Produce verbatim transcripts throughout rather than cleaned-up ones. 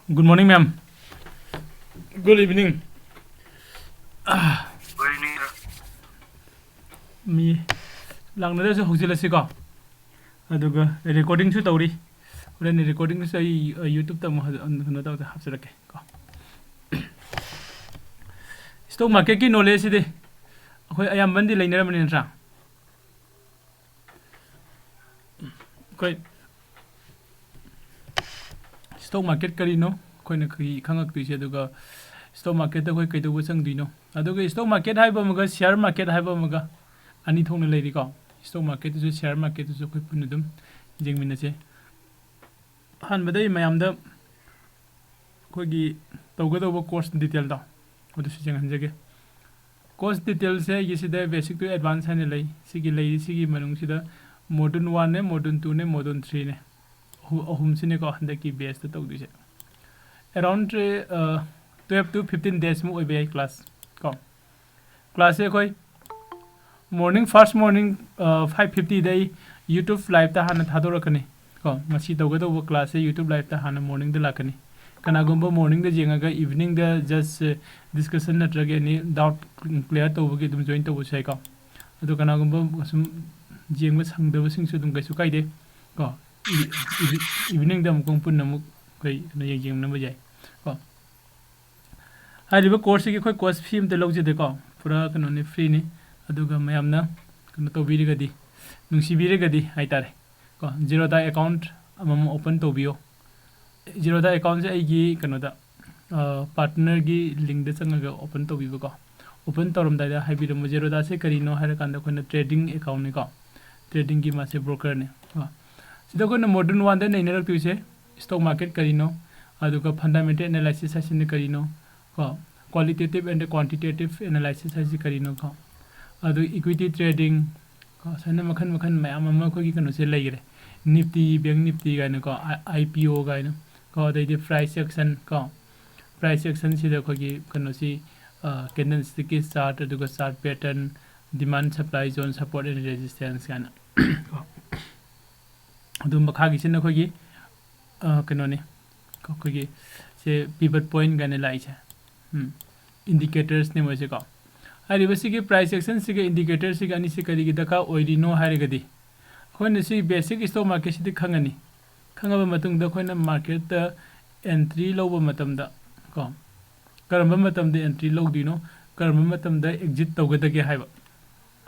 Good morning, ma'am. Good evening. ꯍꯣꯏꯅꯦ꯫ ꯃꯤ ꯂꯥꯛꯅꯗ꯭ꯔꯁꯨ ꯍꯧꯖꯤꯜꯂꯁꯤꯀꯣ꯫ ꯑꯗꯨꯒ recordingꯁꯨ ꯇꯧꯔꯤ꯫ ꯍꯣꯔꯦꯟ recordingꯁꯨ ꯑꯩ, ꯑ, YouTubeꯇ ꯑꯃꯨꯛ ꯍꯟ-, ꯀꯩꯅꯣ ꯇꯧꯗ ꯍꯥꯞꯆꯔꯛꯀꯦ ꯀꯣ꯫ Stock marketꯀꯤ knowledgeꯁꯤꯗꯤ ꯑꯩꯈꯣꯏ ꯑꯌꯥꯝꯕꯅꯗꯤ ꯂꯩꯅꯔꯝꯕꯅꯤ ꯅꯠꯇ꯭ꯔꯥ? ꯑꯩꯈꯣꯏ stock market ꯀꯔꯤꯅꯣ? ꯑꯩꯈꯣꯏꯅ ꯀꯔꯤ ꯈꯪꯉꯛꯇꯣꯏꯁꯦ? ꯑꯗꯨꯒ stock marketꯇ ꯑꯩꯈꯣꯏ ꯀꯩꯗꯧꯕ ꯆꯪꯗꯣꯏꯅꯣ? ꯑꯗꯨꯒ stock market ꯍꯥꯏꯕ ꯑꯃꯒ share market ꯍꯥꯏꯕ ꯑꯃꯒ ꯑꯅꯤ ꯊꯣꯛꯅ ꯂꯩꯔꯤꯀꯣ꯫ Stock marketꯇꯁꯨ share marketꯇꯁꯨ ꯑꯩꯈꯣꯏ ꯄꯨꯟꯅ ꯑꯗꯨꯝ ꯌꯦꯡꯃꯤꯟꯅꯁꯦ꯫ ꯑꯍꯥꯟꯕꯗ ꯑꯩ ꯃꯌꯥꯝꯗ ꯑꯩꯈꯣꯏꯒꯤ ꯇꯧꯒꯗꯧꯕ course detailꯗꯣ ꯑꯗꯨꯁꯨ ꯌꯦꯡꯍꯟꯖꯒꯦ꯫ Course detailꯁꯦ ꯑꯩꯒꯤꯁꯤꯗ basic to advance ꯍꯥꯏꯅ ꯂꯩ꯫ ꯁꯤꯒꯤ ꯂꯩꯔꯤꯁꯤꯒꯤ ꯃꯅꯨꯡꯁꯤꯗ module oneꯅꯦ, module twoꯅꯦ, module threeꯅꯦ꯫ ꯑꯍꯨ-, ꯑꯍꯨꯝꯁꯤꯅꯦꯀꯣ ꯍꯟꯗꯛꯀꯤ batchꯇ ꯇꯧꯗꯣꯏꯁꯦ꯫ Around, ꯑ, twelve to fifteen daysꯃꯨꯛ ꯑꯣꯏꯕ ꯌꯥꯏ class ꯀꯣ꯫ Classꯁꯦ ꯑꯩꯈꯣꯏ morning, first morning, ꯑ, five fiftyꯗ ꯑꯩ YouTube liveꯇ ꯍꯥꯟꯅ ꯊꯥꯗꯣꯔꯛꯀꯅꯤ ꯀꯣ꯫ ꯉꯁꯤ ꯇꯧꯒꯗꯧꯕ classꯁꯦ YouTube liveꯇ ꯍꯥꯟꯅ morningꯗ ꯂꯥꯛꯀꯅꯤ꯫ ꯀꯅꯥꯒꯨꯝꯕ morningꯗ ꯌꯦꯡꯉꯒ eveningꯗ just, ꯑ, discussion ꯅꯠꯇ꯭ꯔꯒ any doubt clear ꯇꯧꯕꯒꯤ ꯑꯗꯨꯝ join ꯇꯧꯕꯁꯨ ꯌꯥꯏꯀꯣ꯫ ꯑꯗꯣ ꯀꯅꯥꯒꯨꯝꯕ ꯁꯨꯝ ꯌꯦꯡꯕ ꯁꯪꯗꯕꯁꯤꯡꯁꯨ ꯑꯗꯨꯝ ꯀꯩꯁꯨ ꯀꯥꯏꯗꯦ ꯀꯣ꯫ ꯏ-, ꯏꯚꯤ-, eveningꯗ ꯑꯃꯨꯛꯀ ꯄꯨꯟꯅ ꯑꯃꯨꯛ ꯑꯩꯈꯣꯏ ꯀꯩꯅꯣ ꯌꯦꯡ-, ꯌꯦꯡꯅꯕ ꯌꯥꯏ ꯀꯣ꯫ ꯍꯥꯏꯔꯤꯕ courseꯁꯤꯒꯤ ꯑꯩꯈꯣꯏ course fee ꯑꯝꯇ ꯂꯧꯖꯗꯦꯀꯣ, ꯄꯨꯔꯥ ꯀꯩꯅꯣꯅꯤ, freeꯅꯤ꯫ ꯑꯗꯨꯒ ꯃꯌꯥꯝꯅ ꯀꯩꯅꯣ ꯇꯧꯕꯤꯔꯒꯗꯤ, ꯅꯨꯡꯁꯤꯕꯤꯔꯒꯗꯤ ꯍꯥꯏꯇꯥꯔꯦ ꯀꯣ, Zerodha account ꯑꯃꯃꯝ open ꯇꯧꯕꯤꯌꯣ꯫ Zerodha accountꯁꯦ ꯑꯩꯒꯤ ꯀꯩꯅꯣꯗ, ꯑ, partnerꯒꯤ linkꯇ ꯆꯪꯉꯒ open ꯇꯧꯕꯤꯕꯀꯣ꯫ Open ꯇꯧꯔꯝꯗꯥꯏꯗ ꯍꯥꯏꯕꯤꯔꯝꯃꯣ, Zerodhaꯁꯦ ꯀꯔꯤꯅꯣ ꯍꯥꯏꯔꯀꯥꯟꯗ ꯑꯩꯈꯣꯏꯅ trading accountꯅꯤꯀꯣ, tradingꯒꯤ ꯃꯥꯁꯦ brokerꯅꯤ ꯀꯣ꯫ ꯁꯤꯗ ꯑꯩꯈꯣꯏꯅ module oneꯗ ꯅꯩꯅꯔꯛꯇꯣꯏꯁꯦ stock market ꯀꯔꯤꯅꯣ, ꯑꯗꯨꯒ fundamental analysis ꯍꯥꯏꯁꯤꯅ ꯀꯔꯤꯅꯣ ꯀꯣ, qualitative and quantitative analysis ꯍꯥꯏꯁꯤ ꯀꯔꯤꯅꯣ ꯀꯣ, ꯑꯗꯨ equity trading ꯀꯣ, ꯁꯨꯃꯥꯏꯅ ꯃꯈꯜ ꯃꯈꯜ ꯃꯌꯥꯝ ꯑꯃ ꯑꯩꯈꯣꯏꯒꯤ ꯀꯩꯅꯣꯁꯦ ꯂꯩꯈ꯭ꯔꯦ꯫ Nifty, Bank Nifty ꯀꯥꯏꯅꯀꯣ, I-, IPO ꯀꯥꯏꯅ ꯀꯣ, ꯑꯗꯩꯗꯤ price action ꯀꯣ, price actionꯁꯤꯗ ꯑꯩꯈꯣꯏꯒꯤ ꯀꯩꯅꯣꯁꯤ, ꯑ, candlestickꯀꯤ chart, ꯑꯗꯨꯒ chart pattern, demand, supply zone, support and resistance ꯀꯥꯏꯅ ꯀꯣ꯫ ꯑꯗꯨ ꯃꯈꯥꯒꯤꯁꯤꯅ ꯑꯩꯈꯣꯏꯒꯤ, ꯑ, ꯀꯩꯅꯣꯅꯤ, ꯑꯩꯈꯣꯏꯒꯤ ꯁꯦ pivot point ꯀꯥꯏꯅ ꯂꯥꯛꯏꯁꯦ, ꯎꯝ, indicatorsꯅꯦ ꯃꯣꯏꯁꯦꯀꯣ꯫ ꯍꯥꯏꯔꯤꯕꯁꯤꯒꯤ price actionꯁꯤꯒ indicatorꯁꯤꯒ ꯑꯅꯤꯁꯤ ꯀꯔꯤꯒꯤ ꯗꯔꯀꯥꯔ ꯑꯣꯏꯔꯤꯅꯣ ꯍꯥꯏꯔꯒꯗꯤ, ꯑꯩꯈꯣꯏꯅ ꯁꯤ basic stock marketꯁꯤꯗꯤ ꯈꯪꯉꯅꯤ꯫ ꯈꯪꯉꯕ ꯃꯇꯨꯡꯗ ꯑꯩꯈꯣꯏꯅ marketꯇ entry ꯂꯧꯕ ꯃꯇꯝꯗ ꯀꯣ, ꯀꯔꯝꯕ ꯃꯇꯝꯗ entry ꯂꯧꯗꯣꯏꯅꯣ, ꯀꯔꯝꯕ ꯃꯇꯝꯗ exit ꯇꯧꯒꯗꯒꯦ ꯍꯥꯏꯕ,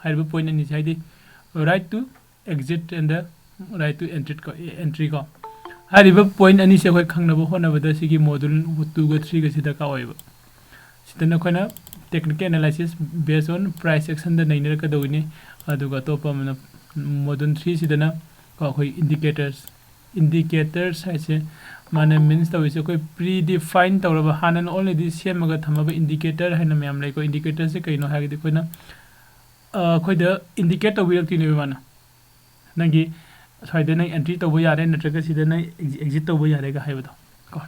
ꯍꯥꯏꯔꯤꯕ point ꯑꯅꯤꯁꯦ, ꯍꯥꯏꯗꯤ right to exit and the right to entry ꯀꯣ, entry ꯀꯣ꯫ ꯍꯥꯏꯔꯤꯕ point ꯑꯅꯤꯁꯦ ꯑꯩꯈꯣꯏ ꯈꯪꯅꯕ ꯍꯣꯠꯅꯕꯗ ꯁꯤꯒꯤ module twoꯒ threeꯒꯁꯤ ꯗꯔꯀꯥꯔ ꯑꯣꯏꯌꯦꯕ꯫ ꯁꯤꯗꯅ ꯑꯩꯈꯣꯏꯅ technical analysis based on price actionꯗ ꯅꯩꯅꯔꯛꯀꯗꯧꯔꯤꯅꯤ꯫ ꯑꯗꯨꯒ ꯑꯇꯣꯞꯄ ꯑꯃꯅ module threeꯁꯤꯗꯅ ꯀꯣ, ꯑꯩꯈꯣꯏ indicators, indicators ꯍꯥꯏꯁꯦ ꯃꯥꯅ means ꯇꯧꯔꯤꯁꯦ ꯑꯩꯈꯣꯏ predefined ꯇꯧꯔꯕ, ꯍꯥꯟꯅꯅ already ꯁꯦꯝꯃꯒ ꯊꯝꯃꯕ indicator ꯍꯥꯏꯅ ꯃꯌꯥꯝ ꯂꯩꯀꯣ꯫ Indicatorꯁꯦ ꯀꯩꯅꯣ ꯍꯥꯏꯔꯒꯗꯤ ꯑꯩꯈꯣꯏꯅ, ꯑ, ꯑꯩꯈꯣꯏꯗ indicate ꯇꯧꯕꯤꯔꯛꯇꯣꯏꯅꯦꯕ ꯃꯥꯅ꯫ ꯅꯪꯒꯤ ꯁ꯭ꯋꯥꯏꯗ ꯅꯪ entry ꯇꯧꯕ ꯌꯥꯔꯦ, ꯅꯠꯇ꯭ꯔꯒ ꯁꯤꯗ ꯅꯪ exi-, exit ꯇꯧꯕ ꯌꯥꯔꯦꯒ ꯍꯥꯏꯕꯗꯣ ꯀꯣ꯫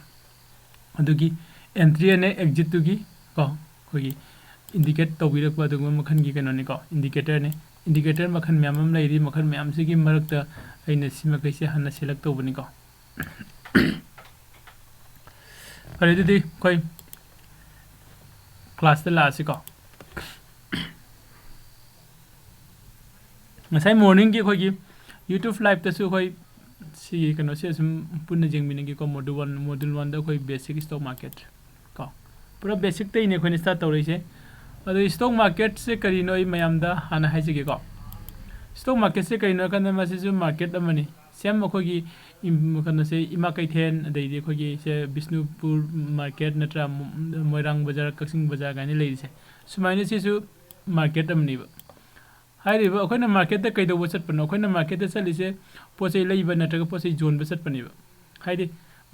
ꯑꯗꯨꯒꯤ entry ꯑꯅꯦ exitꯇꯨꯒꯤ ꯀꯣ, ꯑꯩꯈꯣꯏꯒꯤ indicate ꯇꯧꯕꯤꯔꯛꯄ ꯑꯗꯨꯒꯨꯝꯕ ꯃꯈꯜꯒꯤ ꯀꯩꯅꯣꯅꯤꯀꯣ, indicatorꯅꯦ꯫ Indicator ꯃꯈꯜ ꯃꯌꯥꯝ ꯑꯃ ꯂꯩꯔꯤ, ꯃꯈꯜ ꯃꯌꯥꯝꯁꯤꯒꯤ ꯃꯔꯛꯇ ꯑꯩꯅ ꯁꯤ ꯃꯈꯩꯁꯦ ꯍꯥꯟꯅ select ꯇꯧꯕꯅꯤꯀꯣ꯫ ꯐꯔꯦ, ꯑꯗꯨꯗꯤ ꯑꯩꯈꯣꯏ classꯇ ꯂꯥꯛꯑꯁꯤꯀꯣ꯫ ꯉꯁꯥꯏ morningꯒꯤ ꯑꯩꯈꯣꯏꯒꯤ YouTube liveꯇꯁꯨ ꯑꯩꯈꯣꯏ ꯁꯤꯒꯤ ꯀꯩꯅꯣꯁꯦ ꯑꯁꯨꯝ ꯄꯨꯟꯅ ꯌꯦꯡꯃꯤꯟꯅꯒꯦꯀꯣ, module one, module oneꯗ ꯑꯩꯈꯣꯏ basic stock market ꯀꯣ, ꯄꯨꯔꯥ basicꯇꯩꯅꯦ ꯑꯩꯈꯣꯏꯅ start ꯇꯧꯔꯛꯏꯁꯦ꯫ ꯑꯗꯣ stock marketꯁꯦ ꯀꯔꯤꯅꯣ ꯑꯩ ꯃꯌꯥꯝꯗ ꯍꯥꯟꯅ ꯍꯥꯏꯖꯒꯦꯀꯣ꯫ Stock marketꯁꯦ ꯀꯔꯤꯅꯣ ꯍꯥꯏ ꯀꯥꯟꯗ ꯃꯁꯤꯁꯨ market ꯑꯃꯅꯤ꯫ Same ꯑꯩꯈꯣꯏꯒꯤ ꯏꯝ-, ꯀꯩꯅꯣꯁꯦ, ꯏꯃꯥ ꯀꯩꯊꯦꯜ, ꯑꯗꯩꯗꯤ ꯑꯩꯈꯣꯏꯒꯤ ꯁꯦ ꯕꯤꯁꯅꯨꯄꯨꯔ market ꯅꯠꯇ꯭ꯔꯥ, ꯃꯣ-, ꯃꯣꯏꯔꯥꯡ ꯕꯖꯥꯔ, ꯀꯛꯆꯤꯡ ꯕꯖꯥꯔ ꯀꯥꯏꯅ ꯂꯩꯔꯤꯁꯦ, ꯁꯨꯃꯥꯏꯅ ꯁꯤꯁꯨ market ꯑꯃꯅꯦꯕ꯫ ꯍꯥꯏꯔꯤꯕ ꯑꯩꯈꯣꯏꯅ marketꯇ ꯀꯩꯗꯧꯕ ꯆꯠꯄꯅꯣ? ꯑꯩꯈꯣꯏꯅ marketꯇ ꯆꯠꯂꯤꯁꯦ ꯄꯣꯠ ꯆꯩ ꯂꯩꯕ ꯅꯠꯇ꯭ꯔꯒ ꯄꯣꯠ ꯆꯩ ꯌꯣꯟꯕ ꯆꯠꯄꯅꯦꯕ꯫ ꯍꯥꯏꯗꯤ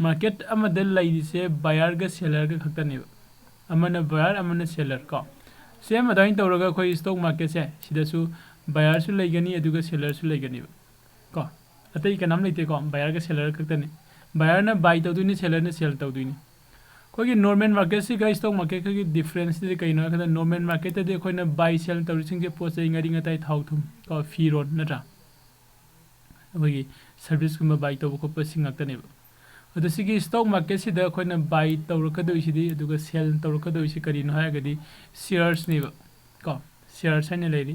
market ꯑꯃꯗ ꯂꯩꯔꯤꯁꯦ buyerꯒ sellerꯒ ꯈꯛꯇꯅꯦꯕ꯫ ꯑꯃꯅ buyer, ꯑꯃꯅ seller ꯀꯣ꯫ Same ꯑꯗꯨꯃꯥꯏꯅ ꯇꯧꯔꯒ ꯑꯩꯈꯣꯏ stock marketꯁꯦ ꯁꯤꯗꯁꯨ buyerꯁꯨ ꯂꯩꯒꯅꯤ, ꯑꯗꯨꯒ sellerꯁꯨ ꯂꯩꯒꯅꯤꯕ ꯀꯣ꯫ ꯑꯇꯩ ꯀꯅꯥꯝ ꯂꯩꯇꯦꯀꯣ, buyerꯒ seller ꯈꯛꯇꯅꯤ꯫ Buyerꯅ buy ꯇꯧꯗꯣꯏꯅꯤ, sellerꯅ sell ꯇꯧꯗꯣꯏꯅꯤ꯫ ꯑꯩꯈꯣꯏꯒꯤ normal marketꯁꯤꯒ stock marketꯀꯒꯤ differenceꯁꯤꯗꯤ ꯀꯩꯅꯣ ꯍꯥꯏ ꯀꯥꯟꯗ, normal marketꯇꯗꯤ ꯑꯩꯈꯣꯏꯅ buy sell ꯇꯧꯔꯤꯁꯤꯡꯁꯦ ꯄꯣꯠ ꯆꯩ, ꯉꯥꯔꯤ ꯉꯥꯇꯥꯏ, ꯊꯥꯎ ꯊꯨꯝ ꯀꯣ, ꯐꯤꯔꯣꯟ ꯅꯠꯇ꯭ꯔꯥ, ꯑꯩꯈꯣꯏꯒꯤ serviceꯀꯨꯝꯕ buy ꯇꯧꯕ ꯈꯣꯠꯄꯁꯤꯡ ꯉꯥꯛꯇꯅꯦꯕ꯫ ꯑꯗꯣ ꯁꯤꯒꯤ stock marketꯁꯤꯗ ꯑꯩꯈꯣꯏꯅ buy ꯇꯧꯔꯛꯀꯗꯣꯏꯁꯤꯗꯤ, ꯑꯗꯨꯒ sell ꯇꯧꯔꯛꯀꯗꯣꯏꯁꯤ ꯀꯔꯤꯅꯣ ꯍꯥꯏꯔꯒꯗꯤ sharesꯅꯦꯕ ꯀꯣ꯫ Shares ꯍꯥꯏꯅ ꯂꯩꯔꯤ꯫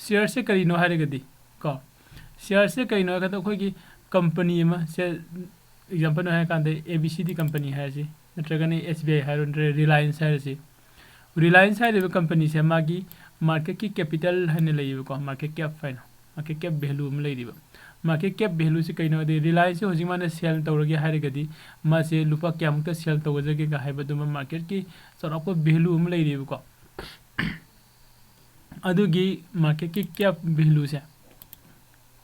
Sharesꯁꯦ ꯀꯔꯤꯅꯣ ꯍꯥꯏꯔꯒꯗꯤ ꯀꯣ, sharesꯁꯦ ꯀꯔꯤꯅꯣ ꯍꯥꯏꯔꯒꯗꯤ ꯑꯩꯈꯣꯏꯒꯤ company ꯑꯃ ꯁꯦ, example ꯑꯣꯏꯅ ꯍꯥꯏꯔꯀꯥꯟꯗ A B C D company ꯍꯥꯏꯔꯁꯤ, ꯅꯠꯇ꯭ꯔꯒꯅ S B I ꯍꯥꯏꯔꯣ, ꯅꯠꯇ꯭ꯔꯒ Reliance ꯍꯥꯏꯔꯁꯤ꯫ Reliance ꯍꯥꯏꯔꯤꯕ companyꯁꯦ ꯃꯥꯒꯤ marketꯀꯤ capital ꯍꯥꯏꯅ ꯂꯩꯌꯦꯕꯀꯣ, market cap ꯍꯥꯏꯅ, market cap value ꯑꯃ ꯂꯩꯔꯤꯕ꯫ Market cap valueꯁꯦ ꯀꯩꯅꯣ ꯍꯥꯏꯗꯤ, Relianceꯁꯦ ꯍꯧꯖꯤꯛ ꯃꯥꯅ sell ꯇꯧꯔꯒꯦ ꯍꯥꯏꯔꯒꯗꯤ ꯃꯥꯁꯦ ꯂꯨꯄꯥ ꯀꯌꯥꯃꯨꯛꯇ sell ꯇꯧꯒꯗꯒꯦꯒ ꯍꯥꯏꯕꯗꯨꯃ marketꯀꯤ ꯆꯥꯎꯔꯥꯛꯄ value ꯑꯃ ꯂꯩꯔꯤꯕꯀꯣ꯫ ꯑꯗꯨꯒꯤ marketꯀꯤ cap valueꯁꯦ,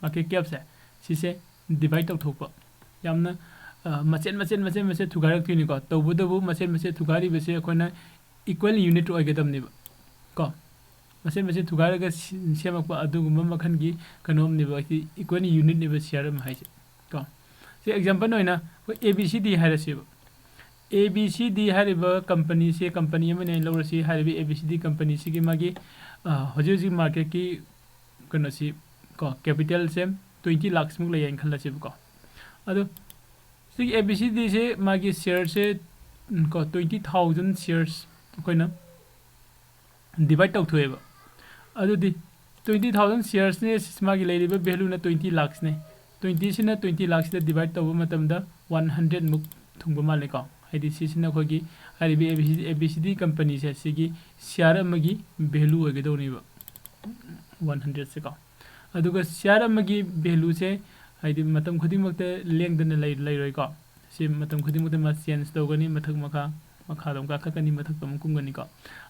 market capꯁꯦ, ꯁꯤꯁꯦ divide ꯇꯧꯊꯣꯛꯄ꯫ ꯌꯥꯝꯅ, ꯑ, ꯃꯆꯦꯠ ꯃꯆꯦꯠ ꯃꯆꯦꯠ ꯃꯆꯦꯠ ꯊꯨꯒꯥꯏꯔꯛꯇꯣꯏꯅꯤꯀꯣ꯫ ꯇꯧꯕꯇꯕꯨ ꯃꯆꯦꯠ ꯃꯆꯦꯠ ꯊꯨꯒꯥꯏꯔꯤꯕꯁꯦ ꯑꯩꯈꯣꯏꯅ equal unit ꯑꯣꯏꯒꯗꯕꯅꯦꯕ ꯀꯣ꯫ ꯃꯆꯦꯠ ꯃꯆꯦꯠ ꯊꯨꯒꯥꯏꯔꯒ ꯁꯤ-, ꯁꯦꯝꯃꯛꯄ ꯑꯗꯨꯒꯨꯝꯕ ꯃꯈꯜꯒꯤ ꯀꯩꯅꯣꯝꯅꯦꯕ, ꯍꯥꯏꯗꯤ equal unitꯅꯦꯕ share ꯑꯃ ꯍꯥꯏꯁꯦ ꯀꯣ꯫ ꯁꯤ example ꯑꯣꯏꯅ ꯑꯩꯈꯣꯏ A B C D ꯍꯥꯏꯔꯁꯦꯕ꯫ A B C D ꯍꯥꯏꯔꯤꯕ companyꯁꯦ company ꯑꯃꯅꯦ ꯂꯧꯔꯁꯤ꯫ ꯍꯥꯏꯔꯤꯕ A B C D companyꯁꯤꯒꯤ ꯃꯥꯒꯤ, ꯑ, ꯍꯧꯖꯤꯛ ꯍꯧꯖꯤꯛ marketꯀꯤ ꯀꯩꯅꯣꯁꯤ ꯀꯣ, capitalꯁꯦ twenty lakhsꯃꯨꯛ ꯂꯩ ꯍꯥꯏꯅ ꯈꯜꯂꯁꯦꯕꯀꯣ꯫ ꯑꯗꯣ ꯁꯤꯒꯤ A B C Dꯁꯦ ꯃꯥꯒꯤ shareꯁꯦ, ꯎꯝ, ꯀꯣ, twenty thousand shares ꯑꯩꯈꯣꯏꯅ divide ꯇꯧꯊꯣꯛꯑꯦꯕ꯫ ꯑꯗꯨꯗꯤ twenty thousand sharesꯅꯦ, ꯃꯥꯒꯤ ꯂꯩꯔꯤꯕ valueꯅ twenty lakhsꯅꯦ꯫ Twentyꯁꯤꯅ twenty lakhꯁꯤꯗ divide ꯇꯧꯕ ꯃꯇꯝꯗ one hundredꯃꯨꯛ ꯊꯨꯡꯕ ꯃꯥꯜꯂꯦꯀꯣ꯫ ꯍꯥꯏꯗꯤ ꯁꯤꯁꯤꯅ ꯑꯩꯈꯣꯏꯒꯤ ꯍꯥꯏꯔꯤꯕ A B C, A B C D companyꯁꯦ ꯁꯤꯒꯤ share ꯑꯃꯒꯤ value ꯑꯣꯏꯒꯗꯧꯅꯦꯕ, one hundredꯁꯦꯀꯣ꯫ ꯑꯗꯨꯒ share ꯑꯃꯒꯤ valueꯁꯦ ꯍꯥꯏꯗꯤ ꯃꯇꯝ ꯈꯨꯗꯤꯡꯃꯛꯇ ꯂꯦꯡꯗꯅ ꯂꯩ-, ꯂꯩꯔꯣꯏꯀꯣ꯫ ꯁꯤ ꯃꯇꯝ ꯈꯨꯗꯤꯡꯃꯛꯇ ꯃꯥ change ꯇꯧꯒꯅꯤ, ꯃꯊꯛ ꯃꯈꯥ, ꯃꯈꯥꯗ ꯑꯃꯨꯛ ꯀꯥꯈꯠꯀꯅꯤ, ꯃꯊꯛꯇ ꯑꯃꯨꯛ ꯀꯨꯝꯒꯅꯤꯀꯣ꯫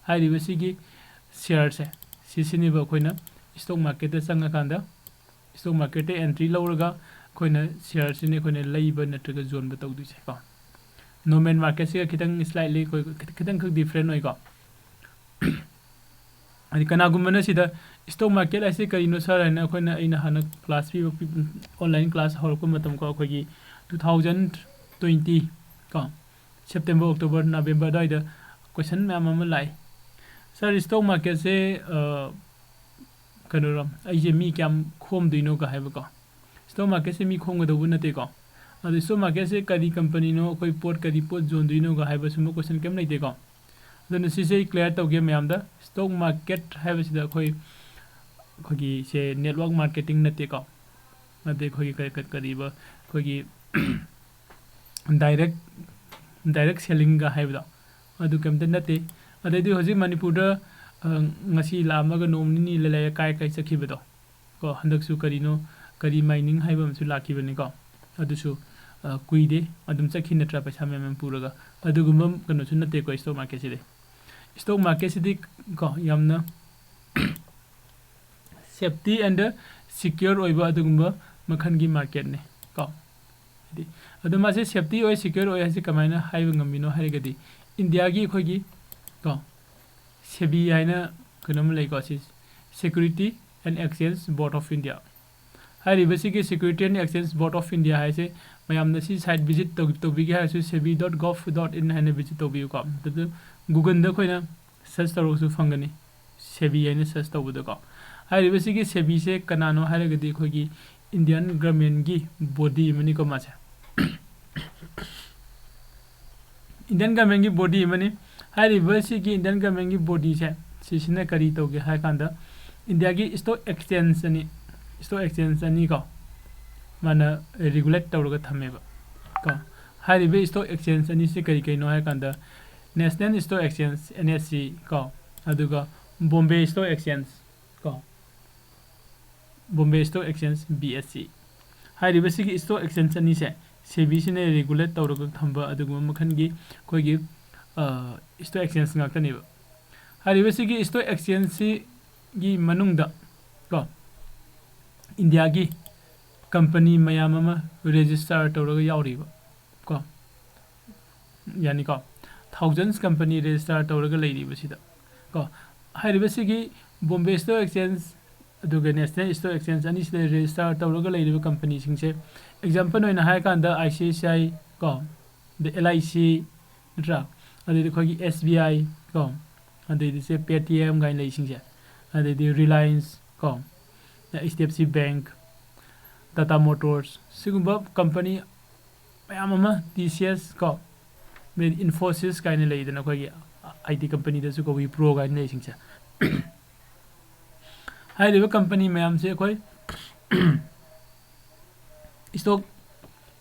ꯍꯥꯏꯔꯤꯕ ꯁꯤꯒꯤ shareꯁꯦ, ꯁꯤꯁꯤꯅꯦꯕ ꯑꯩꯈꯣꯏꯅ stock marketꯇ ꯆꯪꯉꯀꯥꯟꯗ stock marketꯇ entry ꯂꯧꯔꯒ ꯑꯩꯈꯣꯏꯅ shareꯁꯤꯅ ꯑꯩꯈꯣꯏꯅ ꯂꯩꯕ ꯅꯠꯇ꯭ꯔꯒ ꯌꯣꯟꯕ ꯇꯧꯗꯣꯏꯁꯦꯀꯣ꯫ Normal marketꯁꯤꯒ ꯈꯤꯇꯪ slightly ꯑꯩꯈꯣꯏ ꯈꯤꯇꯪꯈꯛ different ꯑꯣꯏꯀꯣ꯫ ꯍꯥꯏꯗꯤ ꯀꯅꯥꯒꯨꯝꯕꯅ ꯁꯤꯗ stock market ꯍꯥꯏꯁꯦ ꯀꯔꯤꯅꯣ sir ꯍꯥꯏꯅ ꯑꯩꯈꯣꯏꯅ, ꯑꯩꯅ ꯍꯥꯟꯅ class ꯄꯤꯕ, ꯄꯤ-, online class ꯍꯧꯔꯛꯄ ꯃꯇꯝ ꯀꯣ, ꯑꯩꯈꯣꯏꯒꯤ two thousand twenty ꯀꯣ, September, October, November ꯑꯗꯨꯋꯥꯏꯗ question ꯃꯌꯥꯝ ꯑꯃ ꯂꯥꯛꯏ꯫ Sir, stock marketꯁꯦ, ꯑ, ꯀꯩꯅꯣꯔꯣ, ꯑꯩꯁꯦ ꯃꯤ ꯀꯌꯥꯝ ꯈꯣꯝꯗꯣꯏꯅꯣꯒ ꯍꯥꯏꯕꯀꯣ꯫ Stock marketꯁꯦ ꯃꯤ ꯈꯣꯝꯒꯗꯧꯕ ꯅꯠꯇꯦꯀꯣ꯫ ꯑꯗꯨ stock marketꯁꯦ ꯀꯔꯤ companyꯅꯣ, ꯑꯩꯈꯣꯏ ꯄꯣꯠ ꯀꯔꯤ ꯄꯣꯠ ꯌꯣꯟꯗꯣꯏꯅꯣꯒ ꯍꯥꯏꯕ ꯁꯨꯝꯕ question ꯀꯩꯝ ꯂꯩꯇꯦꯀꯣ꯫ ꯑꯗꯨꯅ ꯁꯤꯁꯦ ꯑꯩ clear ꯇꯧꯒꯦ ꯃꯌꯥꯝꯗ꯫ Stock market ꯍꯥꯏꯕꯁꯤꯗ ꯑꯩꯈꯣꯏ, ꯑꯩꯈꯣꯏꯒꯤ ꯁꯦ network marketing ꯅꯠꯇꯦꯀꯣ꯫ ꯑꯗꯩ ꯑꯩꯈꯣꯏꯒꯤ ꯀꯔꯤ, ꯀꯔꯤ, ꯀꯔꯤꯕ, ꯑꯩꯈꯣꯏꯒꯤ direct, direct sellingꯒ ꯍꯥꯏꯕꯗꯣ, ꯑꯗꯨ ꯀꯩꯝꯇ ꯅꯠꯇꯦ꯫ ꯑꯗꯩꯗꯤ ꯍꯧꯖꯤꯛ ꯃꯅꯤꯄꯨꯔꯗ, ꯑ, ꯉꯁꯤ ꯂꯥꯛꯑꯝꯃꯒ ꯅꯣꯡ ꯅꯤꯅꯤ ꯂꯩꯔ ꯀꯥꯏ ꯀꯥꯏ ꯆꯠꯈꯤꯕꯗꯣ ꯀꯣ, ꯍꯟꯗꯛꯁꯨ ꯀꯔꯤꯅꯣ, ꯀꯔꯤ mining ꯍꯥꯏꯕ ꯑꯃꯁꯨ ꯂꯥꯛꯈꯤꯕꯅꯤꯀꯣ꯫ ꯑꯗꯨꯁꯨ, ꯑ, ꯀꯨꯏꯗꯦ, ꯑꯗꯨꯝ ꯆꯠꯈꯤ ꯅꯠꯇ꯭ꯔꯥ, ꯄꯩꯁꯥ ꯃꯌꯥꯝ ꯃꯌꯥꯝ ꯄꯨꯔꯒ꯫ ꯑꯗꯨꯒꯨꯝꯕ ꯀꯩꯅꯣꯁꯨ ꯅꯠꯇꯦꯀꯣ stock marketꯁꯤꯗꯤ꯫ Stock marketꯁꯤꯗꯤ ꯀꯣ, ꯌꯥꯝꯅ safety and secure ꯑꯣꯏꯕ ꯑꯗꯨꯒꯨꯝꯕ ꯃꯈꯜꯒꯤ marketꯅꯤ ꯀꯣ꯫ ꯍꯥꯏꯗꯤ, ꯑꯗꯣ ꯃꯥꯁꯦ safety ꯑꯣꯏ, secure ꯑꯣꯏ ꯍꯥꯏꯁꯦ ꯀꯃꯥꯏꯅ ꯍꯥꯏꯕ ꯉꯝꯃꯤꯅꯣ ꯍꯥꯏꯔꯒꯗꯤ, ꯏꯟꯗꯤꯌꯥꯒꯤ ꯑꯩꯈꯣꯏꯒꯤ ꯀꯣ, SEBI ꯍꯥꯏꯅ ꯀꯩꯅꯣꯝ ꯂꯩꯀꯣ, ꯁꯤ Security and Exchange Board of India꯫ ꯍꯥꯏꯔꯤꯕꯁꯤꯒꯤ Security and Exchange Board of India ꯍꯥꯏꯁꯦ ꯃꯌꯥꯝꯅ ꯁꯤ site visit ꯇꯧ-, ꯇꯧꯕꯤꯒꯦ ꯍꯥꯏꯔꯁꯨ sebi dot gov dot in ꯍꯥꯏꯅ visit ꯇꯧꯕꯤꯌꯨꯀꯣ꯫ ꯑꯗꯨ Googleꯗ ꯑꯩꯈꯣꯏꯅ search ꯇꯧꯔꯒꯁꯨ ꯐꯪꯒꯅꯤ, SEBI ꯍꯥꯏꯅ search ꯇꯧꯕꯗꯀꯣ꯫ ꯍꯥꯏꯔꯤꯕꯁꯤꯒꯤ SEBIꯁꯦ ꯀꯅꯥꯅꯣ ꯍꯥꯏꯔꯒꯗꯤ ꯑꯩꯈꯣꯏꯒꯤ Indian governmentꯀꯤ body ꯑꯃꯅꯤꯀꯣ ꯃꯥꯁꯦ꯫ Indian governmentꯀꯤ body ꯑꯃꯅꯤ꯫ ꯍꯥꯏꯔꯤꯕ ꯁꯤꯒꯤ Indian governmentꯀꯤ bodyꯁꯦ, ꯁꯤꯁꯤꯅ ꯀꯔꯤ ꯇꯧꯒꯦ ꯍꯥꯏ ꯀꯥꯟꯗ, ꯏꯟꯗꯤꯌꯥꯒꯤ stock exchange ꯑꯅꯤ, stock exchange ꯑꯅꯤ ꯀꯣ, ꯃꯥꯅ regulate ꯇꯧꯔꯒ ꯊꯝꯃꯦꯕ ꯀꯣ꯫ ꯍꯥꯏꯔꯤꯕ stock exchange ꯑꯅꯤꯁꯤ ꯀꯔꯤ ꯀꯔꯤꯅꯣ ꯍꯥꯏ ꯀꯥꯟꯗ, National Stock Exchange, NSE ꯀꯣ, ꯑꯗꯨꯒ Bombay Stock Exchange ꯀꯣ, Bombay Stock Exchange, BSE꯫ ꯍꯥꯏꯔꯤꯕꯁꯤꯒꯤ stock exchange ꯑꯅꯤꯁꯦ SEBIꯁꯤꯅ regulate ꯇꯧꯔꯒ ꯊꯝꯕ ꯑꯗꯨꯒꯨꯝꯕ ꯃꯈꯜꯒꯤ ꯑꯩꯈꯣꯏꯒꯤ, ꯑ, stock exchange ꯉꯥꯛꯇꯅꯦꯕ꯫ ꯍꯥꯏꯔꯤꯕꯁꯤꯒꯤ stock exchangeꯁꯤꯒꯤ ꯃꯅꯨꯡꯗ ꯀꯣ, ꯏꯟꯗꯤꯌꯥꯒꯤ company ꯃꯌꯥꯝ ꯑꯃ register ꯇꯧꯔꯒ ꯌꯥꯎꯔꯤꯕ ꯀꯣ, ꯌꯥꯅꯤꯀꯣ, thousands company register ꯇꯧꯔꯒ ꯂꯩꯔꯤꯕꯁꯤꯗ ꯀꯣ꯫ ꯍꯥꯏꯔꯤꯕꯁꯤꯒꯤ Bombay Stock Exchange ꯑꯗꯨꯒ National Stock Exchange ꯑꯅꯤꯁꯤꯗ register ꯇꯧꯔꯒ ꯂꯩꯔꯤꯕ companyꯁꯤꯡꯁꯦ, example ꯑꯣꯏꯅ ꯍꯥꯏꯔꯀꯥꯟꯗ ICICI ꯀꯣ, ꯑꯗꯩ LIC ꯅꯠꯇ꯭ꯔꯥ, ꯑꯗꯩꯗꯤ ꯑꯩꯈꯣꯏꯒꯤ SBI ꯀꯣ, ꯑꯗꯩꯗꯤ ꯁꯦ Paytm ꯀꯥꯏꯅ ꯂꯩꯁꯤꯡꯁꯦ, ꯑꯗꯩꯗꯤ Reliance ꯀꯣ, HDFC Bank, Tata Motors, ꯁꯤꯒꯨꯝꯕ company ꯃꯌꯥꯝ ꯑꯃ, ꯇꯤ ꯁꯤ ꯑꯦꯁ ꯀꯣ, ꯑꯗꯩ ꯏꯟꯐꯣꯁꯤꯁ ꯀꯥꯏꯅ ꯂꯩꯗꯅ ꯑꯩꯈꯣꯏꯒꯤ ꯑꯥꯏ ꯇꯤ ꯀꯝꯄꯅꯤꯗꯁꯨ ꯀꯣ, ꯋꯤꯄ꯭ꯔꯣ ꯀꯥꯏꯅ ꯂꯩꯁꯤꯡꯁꯦ꯫ ꯍꯥꯏꯔꯤꯕ ꯀꯝꯄꯅꯤ ꯃꯌꯥꯝꯁꯦ ꯑꯩꯈꯣꯏ ꯁ꯭ꯇꯣꯛ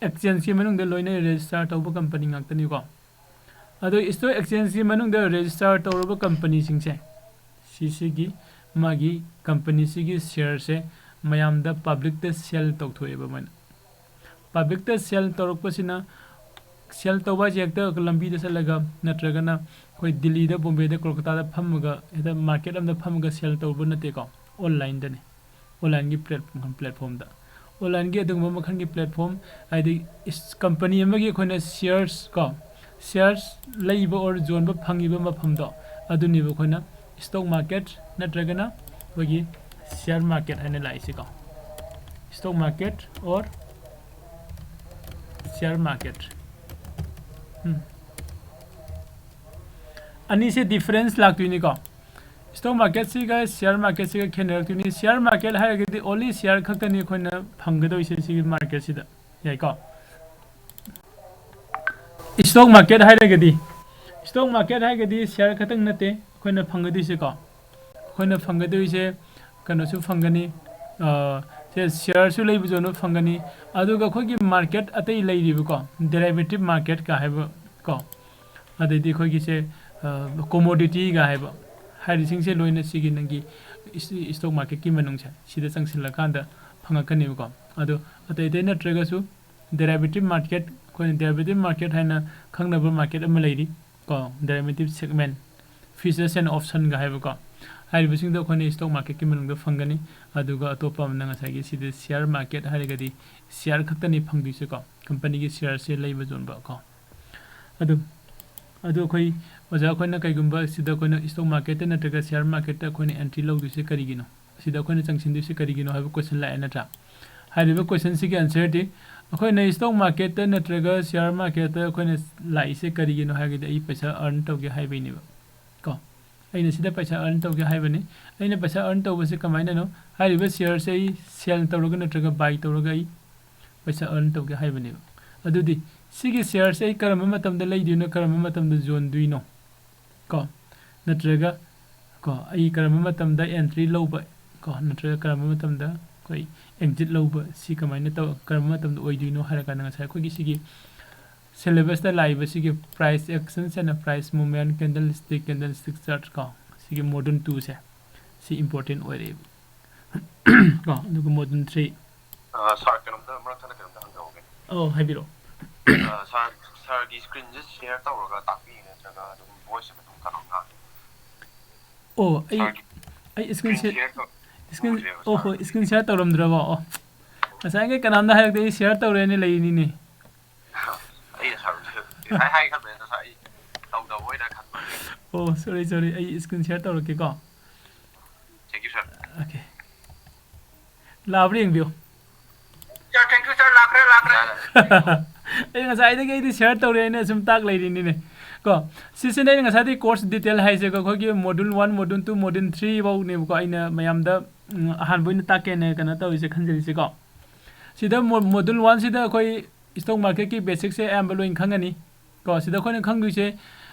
ꯑꯦꯛꯁꯆꯦꯟꯖꯀꯤ ꯃꯅꯨꯡꯗ ꯂꯣꯏꯅ ꯔꯦꯖꯤꯁꯇꯥꯔ ꯇꯧꯕ ꯀꯝꯄꯅꯤ ꯉꯥꯛꯇꯅꯤꯀꯣ꯫ ꯑꯗꯣ ꯁ꯭ꯇꯣꯛ ꯑꯦꯛꯁꯆꯦꯟꯖꯀꯤ ꯃꯅꯨꯡꯗ ꯔꯦꯖꯤꯁꯇꯥꯔ ꯇꯧꯔꯕ ꯀꯝꯄꯅꯤꯁꯤꯡꯁꯦ, ꯁꯤꯁꯤꯒꯤ ꯃꯥꯒꯤ ꯀꯝꯄꯅꯤꯁꯤꯒꯤ ꯁꯤꯌꯔꯁꯦ ꯃꯌꯥꯝꯗ, ꯄꯕ꯭ꯂꯤꯛꯇ ꯁꯦꯜ ꯇꯧꯊꯣꯛꯑꯦꯕ ꯃꯣꯏꯅ꯫ ꯄꯕ꯭ꯂꯤꯛꯇ ꯁꯦꯜ ꯇꯧꯔꯛꯄꯁꯤꯅ, ꯁꯦꯜ ꯇꯧꯕ ꯍꯥꯏꯁꯦ ꯍꯦꯛꯇ ꯂꯝꯕꯤꯗ ꯆꯠꯂꯒ ꯅꯠꯇ꯭ꯔꯒꯅ ꯑꯩꯈꯣꯏ ꯗꯤꯜꯂꯤꯗ, ꯕꯣꯝꯕꯦꯗ, ꯀꯣꯜꯀꯇꯥꯗ ꯐꯝꯃꯒ ꯍꯦꯛꯇ ꯃꯥꯔꯀꯦꯠ ꯑꯃꯗ ꯐꯝꯃꯒ ꯁꯦꯜ ꯇꯧꯕ ꯅꯠꯇꯦꯀꯣ, ꯑꯣꯟꯂꯥꯏꯟꯗꯅꯤ꯫ ꯑꯣꯟꯂꯥꯏꯟꯒꯤ ꯄ꯭ꯂꯦꯠꯐꯣꯝꯗ, ꯑꯣꯟꯂꯥꯏꯟꯒꯤ ꯑꯗꯨꯒꯨꯝꯕ ꯃꯈꯜꯒꯤ ꯄ꯭ꯂꯦꯠꯐꯣꯝ, ꯍꯥꯏꯗꯤ ꯀꯝꯄꯅꯤ ꯑꯃꯒꯤ ꯑꯩꯈꯣꯏꯅ ꯁꯤꯌꯔꯁ ꯀꯣ, ꯁꯤꯌꯔꯁ ꯂꯩꯕ ꯑꯣꯔ ꯌꯣꯟꯕ ꯐꯪꯉꯤꯕ ꯃꯐꯝꯗꯣ, ꯑꯗꯨꯅꯦꯕ ꯑꯩꯈꯣꯏꯅ ꯁ꯭ꯇꯣꯛ ꯃꯥꯔꯀꯦꯠ ꯅꯠꯇ꯭ꯔꯒꯅ ꯑꯩꯈꯣꯏꯒꯤ ꯁꯤꯌꯔ ꯃꯥꯔꯀꯦꯠ ꯍꯥꯏꯅ ꯂꯥꯛꯏꯁꯦꯀꯣ꯫ Stock market or share market. Um. ꯑꯅꯤꯁꯦ ꯗꯤꯐꯔꯦꯟꯁ ꯂꯥꯛꯇꯣꯏꯅꯤꯀꯣ꯫ ꯁ꯭ꯇꯣꯛ ꯃꯥꯔꯀꯦꯠꯁꯤꯒ ꯁꯤꯌꯔ ꯃꯥꯔꯀꯦꯠꯁꯤꯒ ꯈꯦꯠꯅꯔꯛꯇꯣꯏꯅꯤ꯫ ꯁꯤꯌꯔ ꯃꯥꯔꯀꯦꯠ ꯍꯥꯏꯔꯒꯗꯤ ꯑꯣꯟꯂꯤ ꯁꯤꯌꯔ ꯈꯛꯇꯅꯤ ꯑꯩꯈꯣꯏꯅ ꯐꯪꯒꯗꯧꯔꯤꯁꯦ ꯁꯤꯒꯤ ꯃꯥꯔꯀꯦꯠꯁꯤꯗ, ꯌꯥꯏꯀꯣ? ꯁ꯭ꯇꯣꯛ ꯃꯥꯔꯀꯦꯠ ꯍꯥꯏꯔꯒꯗꯤ, ꯁ꯭ꯇꯣꯛ ꯃꯥꯔꯀꯦꯠ ꯍꯥꯏꯔꯒꯗꯤ ꯁꯤꯌꯔ ꯈꯛꯇꯪ ꯅꯠꯇꯦ ꯑꯩꯈꯣꯏꯅ ꯐꯪꯒꯗꯣꯏꯁꯦꯀꯣ꯫ ꯑꯩꯈꯣꯏꯅ ꯐꯪꯒꯗꯣꯏꯁꯦ ꯀꯩꯅꯣꯁꯨ ꯐꯪꯒꯅꯤ, ꯑ, ꯁꯦ ꯁꯤꯌꯔꯁꯨ ꯂꯩꯕꯁꯨ ꯑꯗꯨꯝ ꯐꯪꯒꯅꯤ꯫ ꯑꯗꯨꯒ ꯑꯩꯈꯣꯏꯒꯤ ꯃꯥꯔꯀꯦꯠ ꯑꯇꯩ ꯂꯩꯔꯤꯕꯀꯣ, ꯗꯦꯔꯥꯏꯚꯦꯇꯤꯞ ꯃꯥꯔꯀꯦꯠꯀ ꯍꯥꯏꯕ ꯀꯣ, ꯑꯗꯩꯗꯤ ꯑꯩꯈꯣꯏꯒꯤꯁꯦ, ꯑ, ꯀꯣꯃꯣꯗꯤꯇꯤꯒ ꯍꯥꯏꯕ, ꯍꯥꯏꯔꯤꯁꯤꯡꯁꯦ ꯂꯣꯏꯅ ꯁꯤꯒꯤ ꯅꯪꯒꯤ ꯏꯁ-, ꯁ꯭ꯇꯣꯛ ꯃꯥꯔꯀꯦꯠꯀꯤ ꯃꯅꯨꯡꯁꯦ ꯁꯤꯗ ꯆꯪꯁꯤꯜꯂꯀꯥꯟꯗ ꯐꯪꯉꯛꯀꯅꯦꯕꯀꯣ꯫ ꯑꯗꯣ ꯑꯇꯩ ꯑꯇꯩ ꯅꯠꯇ꯭ꯔꯒꯁꯨ ꯗꯦꯔꯥꯏꯚꯦꯇꯤꯞ ꯃꯥꯔꯀꯦꯠ, ꯑꯩꯈꯣꯏꯅ ꯗꯦꯔꯥꯏꯚꯦꯇꯤꯞ ꯃꯥꯔꯀꯦꯠ ꯍꯥꯏꯅ ꯈꯪꯅꯕ ꯃꯥꯔꯀꯦꯠ ꯑꯃ ꯂꯩꯔꯤ ꯀꯣ, ꯗꯦꯔꯥꯏꯚꯦꯇꯤꯞ ꯁꯦꯒꯃꯦꯟ, ꯐ꯭ꯌꯨꯆꯔꯁ ꯑꯦꯟ ꯑꯣꯞꯁꯟꯒ ꯍꯥꯏꯕꯀꯣ, ꯍꯥꯏꯔꯤꯕꯁꯤꯡꯗꯣ ꯑꯩꯈꯣꯏꯅ ꯁ꯭ꯇꯣꯛ ꯃꯥꯔꯀꯦꯠꯀꯤ ꯃꯅꯨꯡꯗ ꯐꯪꯒꯅꯤ꯫ ꯑꯗꯨꯒ ꯑꯇꯣꯞꯄ ꯑꯃꯅ ꯉꯁꯥꯏꯒꯤ ꯁꯤꯗ ꯁꯤꯌꯔ ꯃꯥꯔꯀꯦꯠ ꯍꯥꯏꯔꯒꯗꯤ ꯁꯤꯌꯔ ꯈꯛꯇꯅꯤ ꯐꯪꯗꯣꯏꯁꯦꯀꯣ, ꯀꯝꯄꯅꯤꯒꯤ ꯁꯤꯌꯔꯁꯦ ꯂꯩꯕ ꯌꯣꯟꯕ ꯀꯣ꯫ ꯑꯗꯨ, ꯑꯗꯨ ꯑꯩꯈꯣꯏ ꯑꯣꯖꯥ ꯑꯩꯈꯣꯏꯅ ꯀꯩꯒꯨꯝꯕ ꯁꯤꯗ ꯑꯩꯈꯣꯏꯅ ꯁ꯭ꯇꯣꯛ ꯃꯥꯔꯀꯦꯠꯇ ꯅꯠꯇ꯭ꯔꯒ ꯁꯤꯌꯔ ꯃꯥꯔꯀꯦꯠꯇ ꯑꯩꯈꯣꯏꯅ ꯑꯦꯟꯇ꯭ꯔꯤ ꯂꯧꯗꯣꯏꯁꯦ ꯀꯔꯤꯒꯤꯅꯣ? ꯁꯤꯗ ꯑꯩꯈꯣꯏꯅ ꯆꯪꯁꯤꯟꯗꯣꯏꯁꯦ ꯀꯔꯤꯒꯤꯅꯣ ꯍꯥꯏꯕ ꯀꯣꯏꯁꯟ ꯂꯥꯛꯑꯦ ꯅꯠꯇ꯭ꯔꯥ? ꯍꯥꯏꯔꯤꯕ ꯀꯣꯏꯁꯟꯁꯤꯒꯤ ꯑꯟꯁꯔꯗꯤ ꯑꯩꯈꯣꯏꯅ ꯁ꯭ꯇꯣꯛ ꯃꯥꯔꯀꯦꯠꯇ ꯅꯠꯇ꯭ꯔꯒ ꯁꯤꯌꯔ ꯃꯥꯔꯀꯦꯠꯇ ꯑꯩꯈꯣꯏꯅ ꯂꯥꯛꯏꯁꯦ ꯀꯔꯤꯒꯤꯅꯣ ꯍꯥꯏꯔꯒꯗꯤ ꯑꯩ ꯄꯩꯁꯥ ꯑꯔꯟ ꯇꯧꯒꯦ ꯍꯥꯏꯕꯩꯅꯦꯕ ꯀꯣ꯫ ꯑꯩꯅ ꯁꯤꯗ ꯄꯩꯁꯥ ꯑꯔꯟ ꯇꯧꯒꯦ ꯍꯥꯏꯕꯅꯤ꯫ ꯑꯩꯅ ꯄꯩꯁꯥ ꯑꯔꯟ ꯇꯧꯕꯁꯦ ꯀꯃꯥꯏꯅꯅꯣ? ꯍꯥꯏꯔꯤꯕ ꯁꯤꯌꯔꯁꯦ ꯑꯩ ꯁꯦꯜ ꯇꯧꯔꯒ ꯅꯠꯇ꯭ꯔꯒ ꯕꯥꯏ ꯇꯧꯔꯒ ꯑꯩ ꯄꯩꯁꯥ ꯑꯔꯟ ꯇꯧꯒꯦ ꯍꯥꯏꯕꯅꯦꯕ꯫ ꯑꯗꯨꯗꯤ ꯁꯤꯒꯤ ꯁꯤꯌꯔꯁꯦ ꯑꯩ ꯀꯔꯝꯕ ꯃꯇꯝꯗ ꯂꯩꯗꯣꯏꯅꯣ, ꯀꯔꯝꯕ ꯃꯇꯝꯗ ꯌꯣꯟꯗꯣꯏꯅꯣ ꯀꯣ, ꯅꯠꯇ꯭ꯔꯒ ꯀꯣ ꯑꯩ ꯀꯔꯝꯕ ꯃꯇꯝꯗ ꯑꯦꯟꯇ꯭ꯔꯤ ꯂꯧꯕ ꯀꯣ, ꯅꯠꯇ꯭ꯔꯒ ꯀꯔꯝꯕ ꯃꯇꯝꯗ ꯑꯩꯈꯣꯏ ꯑꯦꯛꯖꯤꯠ ꯂꯧꯕ, ꯁꯤ ꯀꯃꯥꯏꯅ ꯇꯧ, ꯀꯔꯝꯕ ꯃꯇꯝꯗ ꯑꯣꯏꯗꯣꯏꯅꯣ ꯍꯥꯏꯔ ꯀꯥꯟꯗ ꯉꯁꯥꯏ ꯑꯩꯈꯣꯏꯒꯤ ꯁꯤꯒꯤ ꯁꯤꯂꯦꯕꯁꯇ ꯂꯥꯛꯏꯕ ꯁꯤꯒꯤ price actions and price movement, candlestick, candlestick chart ꯀꯣ, ꯁꯤꯒꯤ module twoꯁꯦ ꯁꯤ important ꯑꯣꯏꯔꯛꯑꯦꯕ ꯀꯣ꯫ ꯑꯗꯨꯒ module three, ꯁꯥꯔ, ꯀꯩꯅꯣꯝꯇ ꯃꯔꯛ ꯊꯠꯅ ꯀꯩꯅꯣꯝꯇ ꯍꯪꯖꯍꯧꯒꯦ꯫ ꯑꯧ, ꯍꯥꯏꯕꯤꯔꯛꯑꯣ꯫ ꯁꯥꯔ, ꯁꯥꯔꯒꯤ ꯁ꯭ꯀ꯭ꯔꯤꯟꯁꯦ ꯁꯤꯌꯔ ꯇꯧꯔꯒ ꯇꯥꯛꯄꯤꯌꯦ ꯅꯠꯇ꯭ꯔꯒ ꯑꯗꯨꯝ ꯚꯣꯏꯁ ꯑꯗꯨꯝ ꯀꯩꯅꯣ ꯉꯥꯡꯉꯦ? ꯑꯣ, ꯑꯩ, ꯁꯥꯔꯒꯤ ꯑꯩ ꯁ꯭ꯀ꯭ꯔꯤꯟ ꯁꯤꯌꯔ ꯇꯧ-, ꯁ꯭ꯀ꯭ꯔꯤꯟ, ꯎꯗ꯭ꯔꯦꯕ, ꯑꯣ, ꯁꯥꯔ꯫ ꯍꯣꯏ, ꯁ꯭ꯀ꯭ꯔꯤꯟ ꯁꯤꯌꯔ ꯇꯧꯔꯝꯗ꯭ꯔꯕꯣ? ꯑꯣ, ꯉꯁꯥꯏꯈꯩ ꯀꯅꯥꯝꯇ ꯍꯥꯏꯔꯛꯇꯦ, ꯑꯩ ꯁꯤꯌꯔ ꯇꯧꯔꯦꯅ ꯂꯩꯔꯤꯅꯤꯅꯦ꯫ ꯑꯩꯅ ꯁꯥꯔ ꯍꯥꯏ, ꯍꯥꯏ ꯈꯟꯕꯅꯦ, ꯑꯗꯣ ꯁꯥꯔ ꯑꯩ ꯇꯧꯗꯕ ꯑꯣꯏꯅ ꯈꯟꯕ꯫ ꯑꯣ, ꯁꯣꯔꯤ, ꯁꯣꯔꯤ, ꯑꯩ ꯁ꯭ꯀ꯭ꯔꯤꯟ ꯁꯤꯌꯔ ꯇꯧꯔꯛꯀꯦꯀꯣ꯫ Thank you, sir. Okay. ꯂꯥꯛꯑꯕ꯭ꯔꯥ ꯌꯦꯡꯕꯤꯌꯨ꯫ Sir, thank you, sir. ꯂꯥꯛꯈ꯭ꯔꯦ, ꯂꯥꯛꯈ꯭ꯔꯦ꯫ ꯑꯩ ꯉꯁꯥꯏꯗꯒꯤ ꯑꯩꯗꯤ ꯁꯤꯌꯔ ꯇꯧꯔꯦ ꯍꯥꯏꯅ ꯁꯨꯝ ꯇꯥꯛ ꯂꯩꯔꯤꯅꯤꯅꯦ ꯀꯣ꯫ ꯁꯤꯁꯤꯅ ꯑꯩꯅ ꯉꯁꯥꯏꯗꯒꯤ course detail ꯍꯥꯏꯁꯦꯀꯣ, ꯑꯩꯈꯣꯏꯒꯤ module one, module two, module three ꯐꯥꯎꯅꯦꯕꯀꯣ ꯑꯩꯅ ꯃꯌꯥꯝꯗ, ꯎꯝ, ꯑꯍꯥꯟꯕ ꯑꯣꯏꯅ ꯇꯥꯛꯀꯦꯅ ꯀꯩꯅꯣ ꯇꯧꯔꯤꯁꯦ, ꯈꯟꯖꯔꯤꯁꯦꯀꯣ꯫ ꯁꯤꯗ mo-, module one ꯁꯤꯗ ꯑꯩꯈꯣꯏ stock market ꯀꯤ basic ꯁꯦ ꯑꯌꯥꯝꯕ ꯂꯣꯏꯅ ꯈꯪꯉꯅꯤ ꯀꯣ꯫ ꯁꯤꯗ ꯑꯩꯈꯣꯏꯅ ꯈꯪꯗꯣꯏꯁꯦ,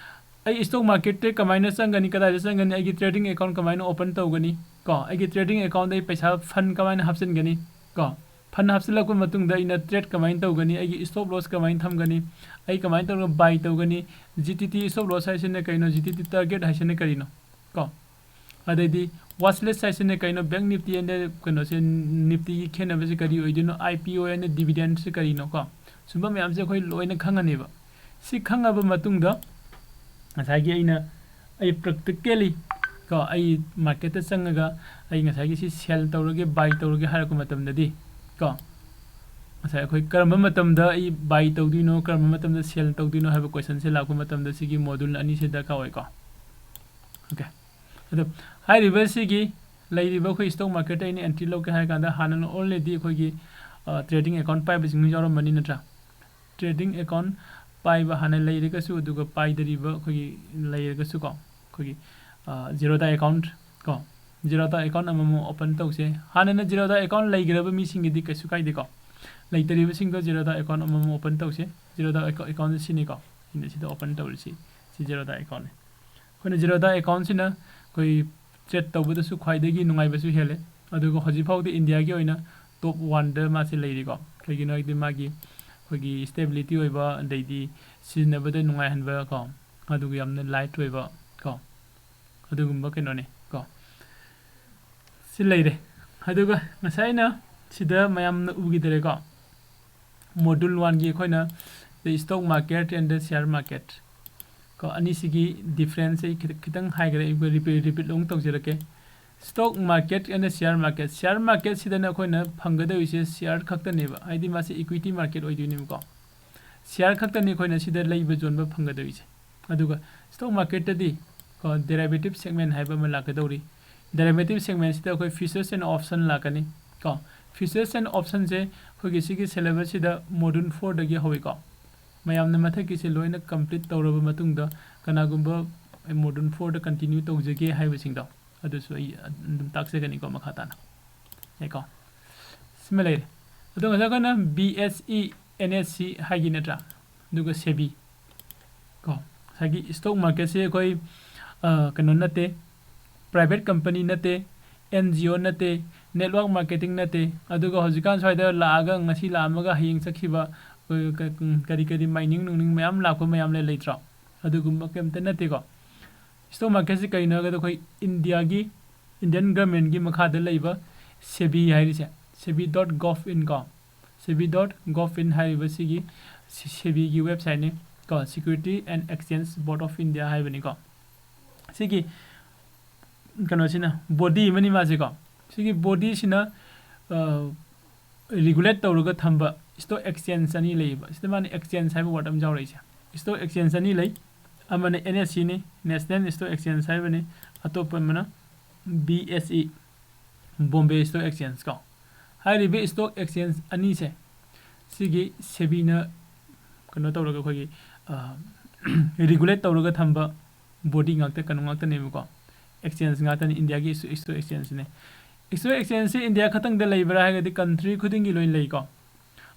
ꯑꯩ stock market ꯇ ꯀꯃꯥꯏꯅ ꯆꯪꯒꯅꯤ, ꯀꯗꯥꯏꯗ ꯆꯪꯒꯅꯤ, ꯑꯩꯒꯤ trading account ꯀꯃꯥꯏꯅ open ꯇꯧꯒꯅꯤ ꯀꯣ, ꯑꯩꯒꯤ trading account ꯇ ꯑꯩ ꯄꯩꯁꯥ, fund ꯀꯃꯥꯏꯅ ꯍꯥꯞꯆꯤꯟꯒꯅꯤ ꯀꯣ, fund ꯍꯥꯞꯆꯤꯜꯂꯛꯄ ꯃꯇꯨꯡꯗ ꯑꯩꯅ trade ꯀꯃꯥꯏꯅ ꯇꯧꯒꯅꯤ, ꯑꯩꯒꯤ stop loss ꯀꯃꯥꯏꯅ ꯊꯝꯒꯅꯤ, ꯑꯩ ꯀꯃꯥꯏꯅ ꯇꯧꯔꯒ buy ꯇꯧꯒꯅꯤ, G T T stop loss ꯍꯥꯏꯁꯤꯅ ꯀꯩꯅꯣ, G T T target ꯍꯥꯏꯁꯤꯅ ꯀꯔꯤꯅꯣ ꯀꯣ, ꯑꯗꯩꯗꯤ watch list ꯍꯥꯏꯁꯤꯅ ꯀꯩꯅꯣ, Bank Nifty and ꯀꯩꯅꯣꯁꯦ, Nifty ꯒꯤ ꯈꯦꯠꯅꯕꯁꯦ ꯀꯔꯤ ꯑꯣꯏꯗꯣꯏꯅꯣ, I P O and dividend ꯁꯦ ꯀꯔꯤꯅꯣ ꯀꯣ, ꯁꯨꯝꯕ ꯃꯌꯥꯝꯁꯦ ꯑꯩꯈꯣꯏ ꯂꯣꯏꯅ ꯈꯪꯉꯅꯦꯕ꯫ ꯁꯤ ꯈꯪꯉꯕ ꯃꯇꯨꯡꯗ ꯉꯁꯥꯏꯒꯤ ꯑꯩꯅ, ꯑꯩ practically ꯀꯣ, ꯑꯩ market ꯇ ꯆꯪꯉꯒ ꯑꯩ ꯉꯁꯥꯏꯒꯤ ꯁꯤ sell ꯇꯧꯔꯒꯦ, buy ꯇꯧꯔꯒꯦ ꯍꯥꯏꯔꯛꯄ ꯃꯇꯝꯗꯗꯤ ꯀꯣ, ꯉꯁꯥꯏ ꯑꯩꯈꯣꯏ ꯀꯔꯝꯕ ꯃꯇꯝꯗ ꯑꯩ buy ꯇꯧꯗꯣꯏꯅꯣ, ꯀꯔꯝꯕ ꯃꯇꯝꯗ sell ꯇꯧꯗꯣꯏꯅꯣ ꯍꯥꯏꯕ question ꯁꯦ ꯂꯥꯛꯄ ꯃꯇꯝꯗ ꯁꯤꯒꯤ module ꯑꯅꯤꯁꯦ ꯗꯔꯀꯥꯔ ꯑꯣꯏꯀꯣ꯫ Okay꯫ ꯑꯗꯣ ꯍꯥꯏꯔꯤꯕ ꯁꯤꯒꯤ ꯂꯩꯔꯤꯕ ꯑꯩꯈꯣꯏ stock market ꯇ ꯑꯩꯅ entry ꯂꯧꯒꯦ ꯍꯥꯏꯔ ꯀꯥꯟꯗ ꯍꯥꯟꯅꯅ already ꯑꯩꯈꯣꯏꯒꯤ, ꯑ, trading account ꯄꯥꯏꯕꯁꯤꯡ ꯌꯥꯎꯔꯝꯕꯅꯤ ꯅꯠꯇ꯭ꯔꯥ? Trading account ꯄꯥꯏꯕ ꯍꯥꯟꯅ ꯂꯩꯔꯒꯁꯨ, ꯑꯗꯨꯒ ꯄꯥꯏꯗꯔꯤꯕ ꯑꯩꯈꯣꯏꯒꯤ ꯂꯩꯔꯒꯁꯨꯀꯣ, ꯑꯩꯈꯣꯏꯒꯤ, ꯑ, Zerodha account ꯀꯣ, Zerodha account ꯑꯃꯃꯝ open ꯇꯧꯁꯦ꯫ ꯍꯥꯟꯅꯅ Zerodha account ꯂꯩꯈ꯭ꯔꯕ ꯃꯤꯁꯤꯡꯒꯤꯗꯤ ꯀꯩꯁꯨ ꯀꯥꯏꯗꯦꯀꯣ꯫ ꯂꯩꯇꯔꯤꯕꯁꯤꯡꯗꯣ ꯖꯤꯔꯣꯗꯥ ꯑꯦꯀꯥꯎꯟ ꯑꯃꯃꯝ ꯑꯣꯄꯟ ꯇꯧꯁꯦ꯫ ꯖꯤꯔꯣꯗꯥ ꯑꯦꯀꯥꯎꯟꯁꯦ ꯁꯤꯅꯤꯀꯣ, ꯑꯩꯅ ꯁꯤꯗ ꯑꯣꯄꯟ ꯇꯧꯔꯤꯁꯤ, ꯁꯤ ꯖꯤꯔꯣꯗꯥ ꯑꯦꯀꯥꯎꯟꯅꯤ꯫ ꯑꯩꯈꯣꯏꯅ ꯖꯤꯔꯣꯗꯥ ꯑꯦꯀꯥꯎꯟꯁꯤꯅ ꯑꯩꯈꯣꯏ ꯇ꯭ꯔꯦꯠ ꯇꯧꯕꯗꯁꯨ ꯈ꯭ꯋꯥꯏꯗꯒꯤ ꯅꯨꯡꯉꯥꯏꯕꯁꯨ ꯍꯦꯜꯂꯦ꯫ ꯑꯗꯨꯒ ꯍꯧꯖꯤꯛ ꯐꯥꯎꯗꯤ ꯏꯟꯗꯤꯌꯥꯒꯤ ꯑꯣꯏꯅ ꯇꯣꯞ ꯋꯥꯟꯗ ꯃꯥꯁꯦ ꯂꯩꯔꯤꯀꯣ꯫ ꯀꯩꯒꯤꯅꯣ ꯍꯥꯏꯗꯤ ꯃꯥꯒꯤ ꯑꯩꯈꯣꯏꯒꯤ ꯁ꯭ꯇꯦꯕꯤꯂꯤꯇꯤ ꯑꯣꯏꯕ, ꯑꯗꯩꯗꯤ ꯁꯤꯖꯤꯟꯅꯕꯗ ꯅꯨꯡꯉꯥꯏꯍꯟꯕ ꯀꯣ, ꯑꯗꯨꯒ ꯌꯥꯝꯅ ꯂꯥꯏꯠ ꯑꯣꯏꯕ ꯀꯣ, ꯑꯗꯨꯒꯨꯝꯕ ꯀꯩꯅꯣꯅꯤ ꯀꯣ꯫ ꯁꯤ ꯂꯩꯔꯦ꯫ ꯑꯗꯨꯒ ꯉꯁꯥꯏ ꯑꯩꯅ ꯁꯤꯗ ꯃꯌꯥꯝꯅ ꯎꯈꯤꯗꯔꯦꯀꯣ, ꯃꯣꯗꯨꯜ ꯋꯥꯟꯒꯤ ꯑꯩꯈꯣꯏꯅ the stock market and the share market ꯀꯣ, ꯑꯅꯤꯁꯤꯒꯤ ꯗꯤꯐ꯭ꯔꯦꯟꯁꯁꯦ ꯑꯩ ꯈꯤꯇ-, ꯈꯤꯇꯪ ꯍꯥꯏꯈ꯭ꯔꯦ, ꯑꯩ ꯔꯤꯄꯤꯠ, ꯔꯤꯄꯤꯠ ꯑꯃꯨꯛ ꯇꯧꯖꯔꯛꯀꯦ꯫ Stock market and the share market, share marketꯁꯤꯗꯅ ꯑꯩꯈꯣꯏꯅ ꯐꯪꯒꯗꯧꯔꯤꯁꯦ ꯁꯤꯌꯥꯔ ꯈꯛꯇꯅꯦꯕ, ꯍꯥꯏꯗꯤ ꯃꯥꯁꯦ ꯏꯀ꯭ꯋꯤꯇꯤ ꯃꯥꯔꯀꯦꯠ ꯑꯣꯏꯗꯣꯏꯅꯦꯕꯀꯣ꯫ ꯁꯤꯌꯥꯔ ꯈꯛꯇꯅꯤ ꯑꯩꯈꯣꯏꯅ ꯁꯤꯗ ꯂꯩꯕ ꯌꯣꯟꯕ ꯐꯪꯒꯗꯧꯔꯤꯁꯦ꯫ ꯑꯗꯨꯒ ꯁ꯭ꯇꯣꯛ ꯃꯥꯔꯀꯦꯠꯇꯗꯤ ꯀꯣ, ꯗꯦꯔꯥꯏꯕꯦꯇꯤꯞ ꯁꯦꯒꯃꯦꯟ ꯍꯥꯏꯕ ꯑꯃ ꯂꯥꯛꯀꯗꯧꯔꯤ꯫ ꯗꯦꯔꯥꯏꯕꯦꯇꯤꯞ ꯁꯦꯒꯃꯦꯟꯁꯤꯗ ꯑꯩꯈꯣꯏ ꯐ꯭ꯌꯨꯆꯔꯁ ꯑꯦꯟ ꯑꯣꯞꯁꯟ ꯂꯥꯛꯀꯅꯤ ꯀꯣ꯫ ꯐ꯭ꯌꯨꯆꯔꯁ ꯑꯦꯟ ꯑꯣꯞꯁꯟꯁꯦ ꯑꯩꯈꯣꯏꯒꯤ ꯁꯤꯒꯤ ꯁꯦꯂꯦꯕꯁꯁꯤꯗ ꯃꯣꯗꯨꯜ ꯐꯣꯔꯗꯒꯤ ꯍꯧꯋꯤꯀꯣ꯫ ꯃꯌꯥꯝꯅ ꯃꯊꯛꯀꯤꯁꯦ ꯂꯣꯏꯅ ꯀꯝꯄ꯭ꯂꯤꯠ ꯇꯧꯔꯕ ꯃꯇꯨꯡꯗ, ꯀꯅꯥꯒꯨꯝꯕ ꯃꯣꯗꯨꯜ ꯐꯣꯔꯗ ꯀꯟꯇꯤꯅ꯭ꯌꯨ ꯇꯧꯖꯒꯦ ꯍꯥꯏꯕꯁꯤꯡꯗꯣ, ꯑꯗꯨꯁꯨ ꯑꯩ ꯑꯗꯨꯝ ꯇꯥꯛꯆꯒꯅꯤꯀꯣ ꯃꯈꯥ ꯇꯥꯅ꯫ ꯌꯥꯏꯀꯣ? ꯁꯤꯃ ꯂꯩꯔꯦ꯫ ꯑꯗꯣ ꯉꯁꯥꯏ ꯑꯩꯈꯣꯏꯅ B S E, N S C ꯍꯥꯏꯈꯤ ꯅꯠꯇ꯭ꯔꯥ? ꯑꯗꯨꯒ ꯁꯦꯕꯤ ꯀꯣ꯫ ꯉꯁꯥꯏꯒꯤ ꯁ꯭ꯇꯣꯛ ꯃꯥꯔꯀꯦꯠꯁꯦ ꯑꯩꯈꯣꯏ, ꯑ, ꯀꯩꯅꯣ ꯅꯠꯇꯦ, ꯄ꯭ꯔꯥꯏꯚꯦꯠ ꯀꯝꯄꯅꯤ ꯅꯠꯇꯦ, ꯑꯦꯟ ꯖꯤ ꯑꯣ ꯅꯠꯇꯦ, ꯅꯦꯠꯋꯥꯔꯛ ꯃꯥꯔꯀꯦꯇꯤꯡ ꯅꯠꯇꯦ꯫ ꯑꯗꯨꯒ ꯍꯧꯖꯤꯛꯀꯥꯟ ꯁ꯭ꯋꯥꯏꯗ ꯂꯥꯛꯑꯒ ꯉꯁꯤ ꯂꯥꯛꯑꯝꯃꯒ ꯍꯌꯦꯡ ꯆꯠꯈꯤꯕ, ꯑꯩꯈꯣꯏ ꯀ-, ꯀꯔꯤ ꯀꯔꯤ ꯃꯥꯏꯅꯤꯡ ꯅꯨꯡꯅꯤꯡ ꯃꯌꯥꯝ ꯂꯥꯛꯄ ꯃꯌꯥꯝ ꯂꯩ, ꯂꯩꯇ꯭ꯔꯣ? ꯑꯗꯨꯒꯨꯝꯕ ꯀꯩꯝꯇ ꯅꯠꯇꯦꯀꯣ꯫ ꯁ꯭ꯇꯣꯛ ꯃꯥꯔꯀꯦꯠꯁꯦ ꯀꯩꯅꯣ ꯍꯥꯏꯔꯒꯗ ꯑꯩꯈꯣꯏ ꯏꯟꯗꯤꯌꯥꯒꯤ, ꯏꯟꯗꯤꯌꯟ ꯒꯔꯃꯦꯟꯒꯤ ꯃꯈꯥꯗ ꯂꯩꯕ ꯁꯦꯕꯤ ꯍꯥꯏꯔꯤꯁꯦ, ꯁꯦꯕꯤ ꯗꯣꯠ ꯒꯣꯚ ꯏꯟ ꯀꯣ꯫ ꯁꯦꯕꯤ ꯗꯣꯠ ꯒꯣꯚ ꯏꯟ ꯍꯥꯏꯔꯤꯕꯁꯤꯒꯤ ꯁꯤ-, ꯁꯦꯕꯤꯒꯤ ꯋꯦꯕꯁꯥꯏꯠꯅꯤ ꯀꯣ, Security and Exchange Board of India ꯍꯥꯏꯕꯅꯤꯀꯣ꯫ ꯁꯤꯒꯤ ꯀꯩꯅꯣꯁꯤꯅ ꯕꯣꯗꯤ ꯑꯃꯅꯤ ꯃꯥꯁꯦꯀꯣ꯫ ꯁꯤꯒꯤ ꯕꯣꯗꯤꯁꯤꯅ, ꯑ, ꯔꯤꯒꯨꯂꯦꯠ ꯇꯧꯔꯒ ꯊꯝꯕ ꯁ꯭ꯇꯣꯛ ꯑꯦꯛꯁꯆꯦꯟꯖ ꯑꯅꯤ ꯂꯩꯌꯦꯕ꯫ ꯁꯤꯗ ꯃꯥꯅ ꯑꯦꯛꯁꯆꯦꯟꯖ ꯍꯥꯏꯕ ꯋꯥꯔꯗ ꯑꯃ ꯌꯥꯎꯔꯛꯏꯁꯦ꯫ ꯁ꯭ꯇꯣꯛ ꯑꯦꯛꯁꯆꯦꯟꯖ ꯑꯅꯤ ꯂꯩ, ꯑꯃꯅ ꯑꯦꯟ ꯑꯦꯁ ꯁꯤꯅꯤ, ꯅꯦꯁꯅꯦꯜ ꯁ꯭ꯇꯣꯛ ꯑꯦꯛꯁꯆꯦꯟꯖ ꯍꯥꯏꯕꯅꯤ, ꯑꯇꯣꯞꯄ ꯑꯃꯅ B S E, Bombay stock exchange ꯀꯣ꯫ ꯍꯥꯏꯔꯤꯕ ꯁ꯭ꯇꯣꯛ ꯑꯦꯛꯁꯆꯦꯟꯖ ꯑꯅꯤꯁꯦ ꯁꯤꯒꯤ ꯁꯦꯕꯤꯅ ꯀꯩꯅꯣ ꯇꯧꯔꯒ ꯑꯩꯈꯣꯏꯒꯤ, ꯑ, ꯔꯤꯒꯨꯂꯦꯠ ꯇꯧꯔꯒ ꯊꯝꯕ ꯕꯣꯗꯤ ꯉꯥꯛꯇ, ꯀꯩꯅꯣ ꯉꯥꯛꯇꯅꯦꯕꯀꯣ꯫ ꯑꯦꯛꯁꯆꯦꯟꯖ ꯉꯥꯛꯇꯅꯤ, ꯏꯟꯗꯤꯌꯥꯒꯤ ꯁ꯭ꯇꯣꯛ ꯑꯦꯛꯁꯆꯦꯟꯖꯅꯦ꯫ ꯁ꯭ꯇꯣꯛ ꯑꯦꯛꯁꯆꯦꯟꯖꯁꯤ ꯏꯟꯗꯤꯌꯥ ꯈꯛꯇꯪꯗ ꯂꯩꯕ꯭ꯔꯥ ꯍꯥꯏꯔꯒꯗꯤ ꯀꯟꯇ꯭ꯔꯤ ꯈꯨꯗꯤꯡꯒꯤ ꯂꯣꯏꯅ ꯂꯩꯀꯣ꯫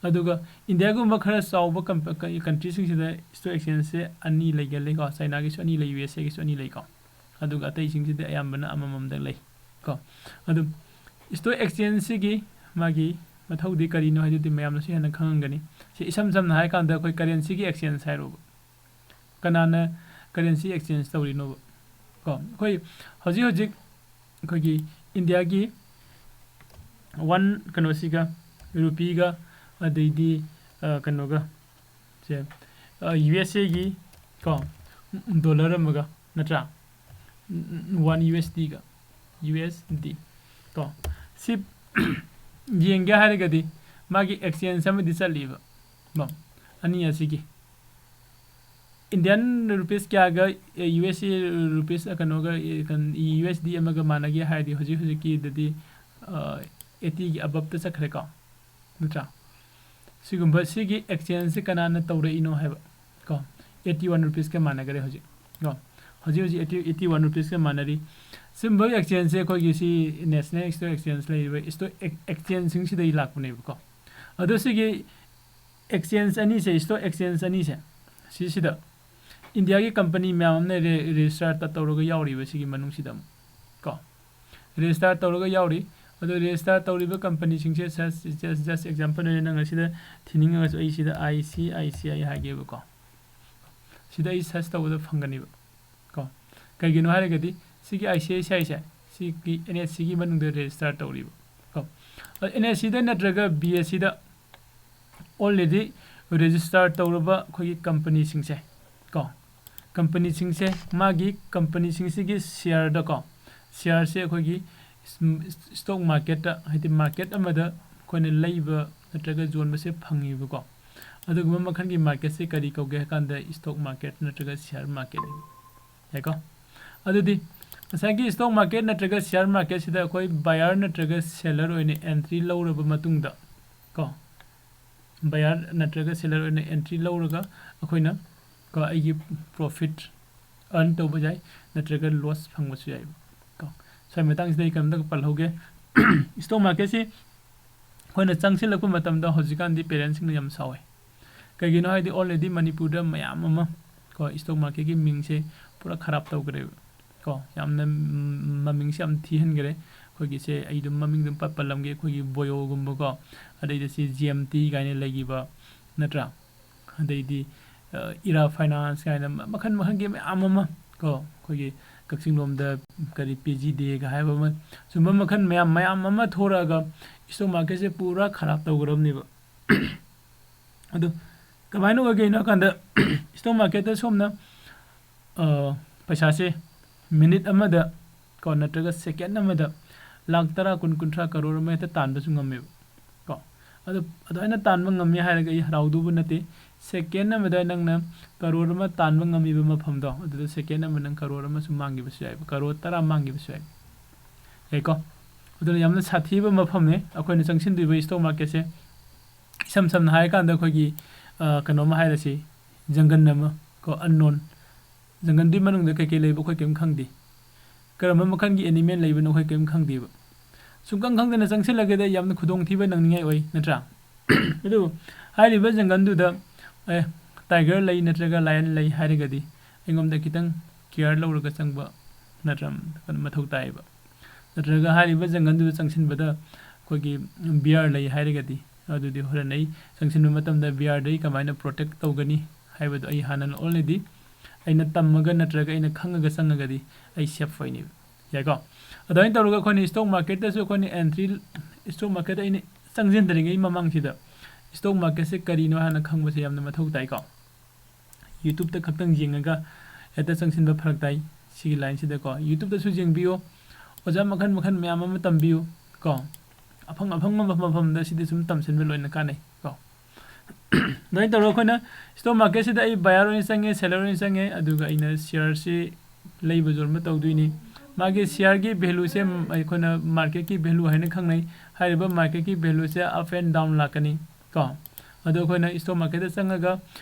ꯑꯗꯨꯒ ꯏꯟꯗꯤꯌꯥꯒꯨꯝꯕ ꯈꯔ ꯆꯥꯎꯕ ꯀꯟꯇ꯭ꯔꯤꯁꯤꯡꯁꯤꯗ ꯁ꯭ꯇꯣꯛ ꯑꯦꯛꯁꯆꯦꯟꯖꯁꯦ ꯑꯅꯤ ꯂꯩꯒꯜꯂꯤꯀꯣ꯫ ꯆꯥꯏꯅꯥꯒꯤꯁꯨ ꯑꯅꯤ ꯂꯩ, ꯌꯨ ꯑꯦꯁ ꯑꯦꯒꯤꯁꯨ ꯑꯅꯤ ꯂꯩꯀꯣ꯫ ꯑꯗꯨꯒ ꯑꯇꯩꯁꯤꯡꯁꯤꯗꯤ ꯑꯌꯥꯝꯕꯅ ꯑꯃꯃꯝꯗ ꯂꯩ ꯀꯣ꯫ ꯑꯗꯨ ꯁ꯭ꯇꯣꯛ ꯑꯦꯛꯁꯆꯦꯟꯖꯁꯤꯒꯤ ꯃꯥꯒꯤ ꯃꯊꯧꯗꯤ ꯀꯔꯤꯅꯣ ꯍꯥꯏꯗꯨꯗꯤ ꯃꯌꯥꯝꯅꯁꯨ ꯍꯦꯟꯅ ꯈꯪꯉꯝꯒꯅꯤ꯫ ꯁꯤ ꯏꯁꯝ ꯁꯝꯅ ꯍꯥꯏꯔꯀꯥꯟꯗ ꯑꯩꯈꯣꯏ ꯀꯔꯦꯟꯁꯤꯒꯤ ꯑꯦꯛꯁꯆꯦꯟꯖ ꯍꯥꯏꯔꯣꯕ꯫ ꯀꯅꯥꯅ ꯀꯔꯦꯟꯁꯤ ꯑꯦꯛꯁꯆꯦꯟꯖ ꯇꯧꯔꯤꯅꯣꯕ? ꯀꯣ, ꯑꯩꯈꯣꯏ ꯍꯧꯖꯤꯛ ꯍꯧꯖꯤꯛ ꯑꯩꯈꯣꯏꯒꯤ ꯏꯟꯗꯤꯌꯥꯒꯤ ꯋꯥꯟ ꯀꯩꯅꯣꯁꯤꯒ, ꯔꯨꯄꯤꯒ, ꯑꯗꯩꯗꯤ, ꯑ, ꯀꯩꯅꯣꯒ, ꯁꯦ, ꯑ, ꯌꯨ ꯑꯦꯁ ꯑꯦꯒꯤ ꯀꯣ, ꯗꯣꯂꯔ ꯑꯃꯒ, ꯅꯠꯇ꯭ꯔꯥ? ꯋꯥꯟ ꯌꯨ ꯑꯦꯁ ꯗꯤꯒ, ꯌꯨ ꯑꯦꯁ ꯗꯤ ꯀꯣ, ꯁꯤ ꯌꯦꯡꯒꯦ ꯍꯥꯏꯔꯒꯗꯤ ꯃꯥꯒꯤ ꯑꯦꯛꯁꯆꯦꯟꯖ ꯑꯃꯗꯤ ꯆꯠꯂꯤꯕ, ꯀꯣ, ꯑꯅꯤ ꯑꯁꯤꯒꯤ꯫ ꯏꯟꯗꯤꯌꯥꯟ ꯔꯨꯄꯤꯁ ꯀꯌꯥꯒ, ꯑꯦ, ꯌꯨ ꯑꯦꯁ ꯑꯦ ꯔꯨꯄꯤꯁ, ꯑ, ꯀꯩꯅꯣꯒ, ꯑꯦ, ꯀꯩꯅꯣ, ꯌꯨ ꯑꯦꯁ ꯗꯤ ꯑꯃꯒ ꯃꯥꯟꯅꯒꯦ ꯍꯥꯏꯔꯗꯤ ꯍꯧꯖꯤꯛ ꯍꯧꯖꯤꯛꯀꯤꯗꯗꯤ, ꯑ, ꯑꯩꯠꯇꯤꯒꯤ ꯑꯕꯞꯇ ꯆꯠꯈ꯭ꯔꯦꯀꯣ, ꯅꯠꯇ꯭ꯔꯥ? ꯁꯤꯒꯨꯝꯕ, ꯁꯤꯒꯤ ꯑꯦꯛꯁꯆꯦꯟꯖꯁꯦ ꯀꯅꯥꯅ ꯇꯧꯔꯛꯏꯅꯣ ꯍꯥꯏꯕ ꯀꯣ, ꯑꯩꯠꯇꯤ ꯋꯥꯟ ꯔꯨꯄꯤꯁꯀ ꯃꯥꯟꯅꯈꯔꯦ ꯍꯧꯖꯤꯛ ꯀꯣ꯫ ꯍꯧꯖꯤꯛ ꯍꯧꯖꯤꯛ ꯑꯩꯠꯇꯤ, ꯑꯩꯠꯇꯤ ꯋꯥꯟ ꯔꯨꯄꯤꯁꯀ ꯃꯥꯟꯅꯔꯤ꯫ ꯁꯤꯒꯨꯝꯕ ꯑꯦꯛꯁꯆꯦꯟꯖꯁꯦ ꯑꯩꯈꯣꯏꯒꯤ ꯁꯤ ꯅꯦꯁꯅꯦꯜ ꯁ꯭ꯇꯣꯛ ꯑꯦꯛꯁꯆꯦꯟꯖ ꯂꯩꯔꯤꯕ ꯁ꯭ꯇꯣꯛ ꯑꯦꯛ-, ꯑꯦꯛꯁꯆꯦꯟꯖꯁꯤꯡꯁꯤꯗꯒꯤ ꯂꯥꯛꯄꯅꯦꯕꯀꯣ꯫ ꯑꯗꯣ ꯁꯤꯒꯤ ꯑꯦꯛꯁꯆꯦꯟꯖ ꯑꯅꯤꯁꯦ, ꯁ꯭ꯇꯣꯛ ꯑꯦꯛꯁꯆꯦꯟꯖ ꯑꯅꯤꯁꯦ, ꯁꯤꯁꯤꯗ ꯏꯟꯗꯤꯌꯥꯒꯤ ꯀꯝꯄꯅꯤ ꯃꯌꯥꯝ ꯑꯃꯅ ꯔꯦ-, ꯔꯦꯖꯤꯁꯇꯥꯔ ꯇ-, ꯇꯧꯔꯒ ꯌꯥꯎꯔꯤꯕ ꯁꯤꯒꯤ ꯃꯅꯨꯡꯁꯤꯗ ꯑꯃꯨꯛ ꯀꯣ꯫ ꯔꯦꯖꯤꯁꯇꯥꯔ ꯇꯧꯔꯒ ꯌꯥꯎꯔꯤ꯫ ꯑꯗꯣ ꯔꯦꯖꯤꯁꯇꯥꯔ ꯇꯧꯔꯤꯕ ꯀꯝꯄꯅꯤꯁꯤꯡꯁꯦ ꯖꯁ, ꯖꯁ, ꯖꯁ ꯑꯦꯛꯖꯥꯝꯄꯜ ꯑꯣꯏꯅ ꯅꯪ ꯑꯁꯤꯗ ꯊꯤꯅꯤꯡꯉꯒꯁꯨ ꯑꯩ ꯁꯤꯗ I C I C I ꯍꯥꯏꯒꯦꯕꯀꯣ꯫ ꯁꯤꯗ ꯑꯩ ꯁꯔꯆ ꯇꯧꯕꯗ ꯐꯪꯒꯅꯤꯕ ꯀꯣ꯫ ꯀꯩꯒꯤꯅꯣ ꯍꯥꯏꯔꯒꯗꯤ ꯁꯤꯒꯤ ꯑꯥꯏ ꯁꯤ ꯑꯥꯏ ꯁꯤ ꯑꯥꯏꯁꯦ, ꯁꯤꯒꯤ ꯑꯦꯟ ꯑꯦꯁ ꯁꯤꯒꯤ ꯃꯅꯨꯡꯗ ꯔꯦꯖꯤꯁꯇꯥꯔ ꯇꯧꯔꯤꯕ ꯀꯣ꯫ ꯑꯦꯟ ꯑꯦꯁ ꯁꯤꯗ ꯅꯠꯇ꯭ꯔꯒ ꯕꯤ ꯑꯦꯁ ꯁꯤꯗ already register ꯇꯧꯔꯕ ꯑꯩꯈꯣꯏꯒꯤ ꯀꯝꯄꯅꯤꯁꯤꯡꯁꯦ ꯀꯣ, ꯀꯝꯄꯅꯤꯁꯤꯡꯁꯦ, ꯃꯥꯒꯤ ꯀꯝꯄꯅꯤꯁꯤꯡꯁꯤꯒꯤ ꯁꯤꯌꯔꯗꯀꯣ, ꯁꯤꯌꯔꯁꯦ ꯑꯩꯈꯣꯏꯒꯤ ꯁ꯭ꯇꯣꯛ ꯃꯥꯔꯀꯦꯠꯇ, ꯍꯥꯏꯗꯤ ꯃꯥꯔꯀꯦꯠ ꯑꯃꯗ ꯑꯩꯈꯣꯏꯅ ꯂꯩꯕ ꯅꯠꯇ꯭ꯔꯒ ꯌꯣꯟꯕꯁꯦ ꯐꯪꯉꯤꯕꯀꯣ꯫ ꯑꯗꯨꯒꯨꯝꯕ ꯃꯈꯜꯒꯤ ꯃꯥꯔꯀꯦꯠꯁꯦ ꯀꯔꯤ ꯀꯧꯒꯦ ꯍꯥꯏ ꯀꯥꯟꯗ ꯁ꯭ꯇꯣꯛ ꯃꯥꯔꯀꯦꯠ ꯅꯠꯇ꯭ꯔꯒ ꯁꯤꯌꯔ ꯃꯥꯔꯀꯦꯠꯅꯤ꯫ ꯌꯥꯏꯀꯣ? ꯑꯗꯨꯗꯤ ꯉꯁꯥꯏꯒꯤ ꯁ꯭ꯇꯣꯛ ꯃꯥꯔꯀꯦꯠ ꯅꯠꯇ꯭ꯔꯒ ꯁꯤꯌꯔ ꯃꯥꯔꯀꯦꯠꯁꯤꯗ ꯑꯩꯈꯣꯏ ꯕꯥꯌꯔ ꯅꯠꯇ꯭ꯔꯒ ꯁꯦꯂꯔ ꯑꯣꯏꯅ ꯑꯦꯟꯇ꯭ꯔꯤ ꯂꯧꯔꯕ ꯃꯇꯨꯡꯗ ꯀꯣ, ꯕꯥꯌꯔ ꯅꯠꯇ꯭ꯔꯒ ꯁꯦꯂꯔ ꯑꯣꯏꯅ ꯑꯦꯟꯇ꯭ꯔꯤ ꯂꯧꯔꯒ ꯑꯩꯈꯣꯏꯅ ꯀꯣ, ꯑꯩꯒꯤ ꯄ꯭ꯔꯣꯐꯤꯠ ꯑꯔꯟ ꯇꯧꯕ ꯌꯥꯏ, ꯅꯠꯇ꯭ꯔꯒ ꯂꯣꯁ ꯐꯪꯕꯁꯨ ꯌꯥꯏꯕ ꯀꯣ꯫ ꯁ꯭ꯋꯥꯏ ꯃꯇꯥꯡꯁꯤꯗ ꯑꯩ ꯀꯩꯅꯣꯝꯇ ꯄꯜꯍꯧꯒꯦ꯫ ꯁ꯭ꯇꯣꯛ ꯃꯥꯔꯀꯦꯠꯁꯤ ꯑꯩꯈꯣꯏꯅ ꯆꯪꯁꯤꯜꯂꯛꯄ ꯃꯇꯝꯗ ꯍꯧꯖꯤꯛꯀꯥꯟꯗꯤ parentꯁꯤꯡꯅ ꯌꯥꯝ ꯁꯥꯎꯋꯦ꯫ ꯀꯩꯒꯤꯅꯣ ꯍꯥꯏꯗꯤ already ꯃꯅꯤꯄꯨꯔꯗ ꯃꯌꯥꯝ ꯑꯃ ꯀꯣ stock marketꯀꯤ ꯃꯤꯡꯁꯦ ꯄꯨꯔꯥ ꯈꯔꯥꯞ ꯇꯧꯈ꯭ꯔꯦꯕ ꯀꯣ꯫ ꯌꯥꯝꯅ ꯃꯃꯤꯡꯁꯦ ꯌꯥꯝ ꯊꯤꯍꯟꯈ꯭ꯔꯦ꯫ ꯑꯩꯈꯣꯏꯒꯤꯁꯦ ꯑꯩ ꯑꯗꯨꯝ ꯃꯃꯤꯡ ꯑꯗꯨꯝ ꯄꯠ ꯄꯜꯂꯝꯒꯦ꯫ ꯑꯩꯈꯣꯏꯒꯤ ꯕꯣꯌꯣꯒꯨꯝꯕꯀꯣ, ꯑꯗꯩꯗ ꯁꯤ ꯖꯤ ꯑꯦꯝ ꯇꯤ ꯀꯥꯏꯅ ꯂꯩꯈꯤꯕ ꯅꯠꯇ꯭ꯔꯥ? ꯑꯗꯩꯗꯤ ꯏꯔꯥ ꯐꯥꯏꯅꯥꯟꯁ ꯀꯥꯏꯅ ꯃꯈꯜ ꯃꯈꯜꯒꯤ ꯃꯌꯥꯝ ꯑꯃ ꯀꯣ, ꯑꯩꯈꯣꯏꯒꯤ ꯀꯛꯆꯤꯡ ꯂꯣꯝꯗ ꯀꯔꯤ ꯄꯦꯖꯤ ꯗꯦꯒ ꯍꯥꯏꯕ ꯑꯃ, ꯁꯨꯝꯕ ꯃꯈꯜ ꯃꯌꯥꯝ ꯃꯌꯥꯝ ꯑꯃ ꯊꯣꯔꯛꯑꯒ stock marketꯁꯦ ꯄꯨꯔꯥ ꯈꯔꯥꯞ ꯇꯧꯈ꯭ꯔꯕꯅꯦꯕ꯫ ꯑꯗꯨ ꯀꯃꯥꯏꯅ ꯑꯣꯏꯒꯦꯅꯣ ꯍꯥꯏ ꯀꯥꯟꯗ stock marketꯇ ꯁꯣꯝꯅ ꯄꯩꯁꯥꯁꯦ minute ꯑꯃꯗ ꯀꯣ ꯅꯠꯇ꯭ꯔꯒ second ꯑꯃꯗ ꯂꯥꯛ ꯇꯔꯥ, ꯀꯨꯟ, ꯀꯨꯟꯊ꯭ꯔꯥ, ꯀꯔꯣꯔ ꯑꯃ ꯍꯦꯛꯇ ꯇꯥꯟꯕꯁꯨ ꯉꯝꯃꯦꯕ ꯀꯣ꯫ ꯑꯗꯣ ꯑꯗꯨꯃꯥꯏꯅ ꯇꯥꯟꯕ ꯉꯝꯃꯤ ꯍꯥꯏꯔꯒ ꯑꯩ ꯍꯔꯥꯎꯗꯧꯕ ꯅꯠꯇꯦ꯫ Second ꯑꯃꯗ ꯅꯪꯅ ꯀꯔꯣꯔ ꯑꯃ ꯇꯥꯟꯕ ꯉꯝꯃꯤꯕ ꯃꯐꯝꯗꯣ, ꯑꯗꯨꯗ second ꯑꯃ ꯅꯪ ꯀꯔꯣꯔ ꯑꯃꯁꯨ ꯃꯥꯡꯈꯤꯕꯁꯨ ꯌꯥꯏꯕ, ꯀꯔꯣꯔ ꯇꯔꯥ ꯃꯥꯡꯈꯤꯕꯁꯨ ꯌꯥꯏꯕ꯫ ꯌꯥꯏꯀꯣ? ꯑꯗꯨꯅ ꯌꯥꯝꯅ ꯁꯥꯊꯤꯕ ꯃꯐꯝꯅꯦ ꯑꯩꯈꯣꯏꯅ ꯆꯪꯁꯤꯟꯗꯣꯏꯕ stock marketꯁꯦ꯫ ꯏꯁꯝ ꯁꯝꯅ ꯍꯥꯏꯔꯀꯥꯟꯗ ꯑꯩꯈꯣꯏꯒꯤ ꯀꯩꯅꯣꯝꯃ ꯍꯥꯏꯔꯁꯤ, ꯖꯪꯒꯜ ꯑꯃ ꯀꯣ, unknown꯫ ꯖꯪꯒꯜꯗꯨꯒꯤ ꯃꯅꯨꯡꯗ ꯀꯩꯀꯩ ꯂꯩꯕ ꯑꯩꯈꯣꯏ ꯀꯔꯤꯝ ꯈꯪꯗꯦ꯫ ꯀꯔꯝꯕ ꯃꯈꯜꯒꯤ animal ꯂꯩꯕꯅꯣ ꯑꯩꯈꯣꯏ ꯀꯔꯤꯝ ꯈꯪꯗꯦꯕ꯫ ꯁꯨꯡꯈꯪ ꯈꯪꯗꯅ ꯆꯪꯁꯤꯜꯂꯒꯗꯤ ꯌꯥꯝꯅ ꯈꯨꯗꯣꯡꯊꯤꯕ ꯅꯪꯅꯤꯡꯉꯥꯏ ꯑꯣꯏ, ꯅꯠꯇ꯭ꯔꯥ? ꯑꯗꯨꯕꯨ ꯍꯥꯏꯔꯤꯕ ꯖꯪꯒꯜꯗꯨꯗ ꯑꯦ tiger ꯂꯩ ꯅꯠꯇ꯭ꯔꯒ lion ꯂꯩ ꯍꯥꯏꯔꯒꯗꯤ ꯑꯩꯉꯣꯝꯗ ꯈꯤꯇꯪ care ꯂꯧꯔꯒ ꯆꯪꯕ ꯅꯠꯇ꯭ꯔ ꯃꯊꯧ ꯇꯥꯏꯌꯦꯕ꯫ ꯅꯠꯇ꯭ꯔꯒ ꯍꯥꯏꯔꯤꯕ ꯖꯪꯒꯜꯗꯨꯗ ꯆꯪꯁꯤꯟꯕꯗ ꯑꯩꯈꯣꯏꯒꯤ bear ꯂꯩ ꯍꯥꯏꯔꯒꯗꯤ ꯑꯗꯨꯗꯤ ꯍꯣꯔꯦꯟ ꯑꯩ ꯆꯪꯁꯤꯟꯕ ꯃꯇꯝꯗ bearꯗ ꯑꯩ ꯀꯃꯥꯏꯅ protect ꯇꯧꯒꯅꯤ ꯍꯥꯏꯕꯗꯣ ꯑꯩ ꯍꯥꯟꯅ already ꯑꯩꯅ ꯇꯝꯃꯒ ꯅꯠꯇ꯭ꯔꯒ ꯑꯩꯅ ꯈꯪꯉꯒ ꯆꯪꯉꯒꯗꯤ ꯑꯩ safe ꯑꯣꯏꯅꯦꯕ꯫ ꯌꯥꯏꯀꯣ? ꯑꯗꯨꯃꯥꯏꯅ ꯇꯧꯔꯒ ꯑꯩꯈꯣꯏꯅ stock marketꯇꯁꯨ ꯑꯩꯈꯣꯏꯅ entry, stock marketꯇ ꯑꯩꯅ ꯆꯪꯁꯤꯟꯗ꯭ꯔꯤꯉꯩ ꯃꯃꯥꯡꯁꯤꯗ stock marketꯁꯦ ꯀꯔꯤꯅꯣ ꯍꯥꯟꯅ ꯈꯪꯕꯁꯦ ꯌꯥꯝꯅ ꯃꯊꯧ ꯇꯥꯏꯀꯣ꯫ YouTubeꯇ ꯈꯛꯇꯪ ꯌꯦꯡꯉꯒ ꯍꯦꯛꯇ ꯆꯪꯁꯤꯟꯕ ꯐꯔꯛ ꯇꯥꯏ꯫ ꯁꯤꯒꯤ lineꯁꯤꯗꯀꯣ YouTubeꯇꯁꯨ ꯌꯦꯡꯕꯤꯌꯨ꯫ ꯑꯣꯖꯥ ꯃꯈꯜ ꯃꯈꯜ ꯃꯌꯥꯝ ꯑꯃ ꯇꯝꯕꯤꯌꯨ ꯀꯣ꯫ ꯑꯐꯪ ꯑꯐꯪꯕ ꯃꯐꯝꯗ ꯁꯤꯗ ꯁꯨꯝ ꯇꯝꯁꯤꯟꯕ ꯂꯣꯏꯅ ꯀꯥꯟꯅꯩ ꯀꯣ꯫ ꯑꯗꯨꯃꯥꯏꯅ ꯇꯧꯔꯒ ꯑꯩꯈꯣꯏꯅ stock marketꯁꯤꯗ ꯑꯩ buyer ꯑꯣꯏꯅ ꯆꯪꯉꯦ, seller ꯑꯣꯏꯅ ꯆꯪꯉꯦ, ꯑꯗꯨꯒ ꯑꯩꯅ shareꯁꯤ ꯂꯩꯕ ꯌꯣꯟꯕ ꯇꯧꯗꯣꯏꯅꯤ꯫ ꯃꯥꯒꯤ shareꯒꯤ valueꯁꯦ ꯑꯩꯈꯣꯏꯅ marketꯀꯤ value ꯍꯥꯏꯅ ꯈꯪꯅꯩ꯫ ꯍꯥꯏꯔꯤꯕ marketꯀꯤ valueꯁꯦ up and down ꯂꯥꯛꯀꯅꯤ ꯀꯣ꯫ ꯑꯗꯣ ꯑꯩꯈꯣꯏꯅ stock marketꯇ ꯆꯪꯉꯒ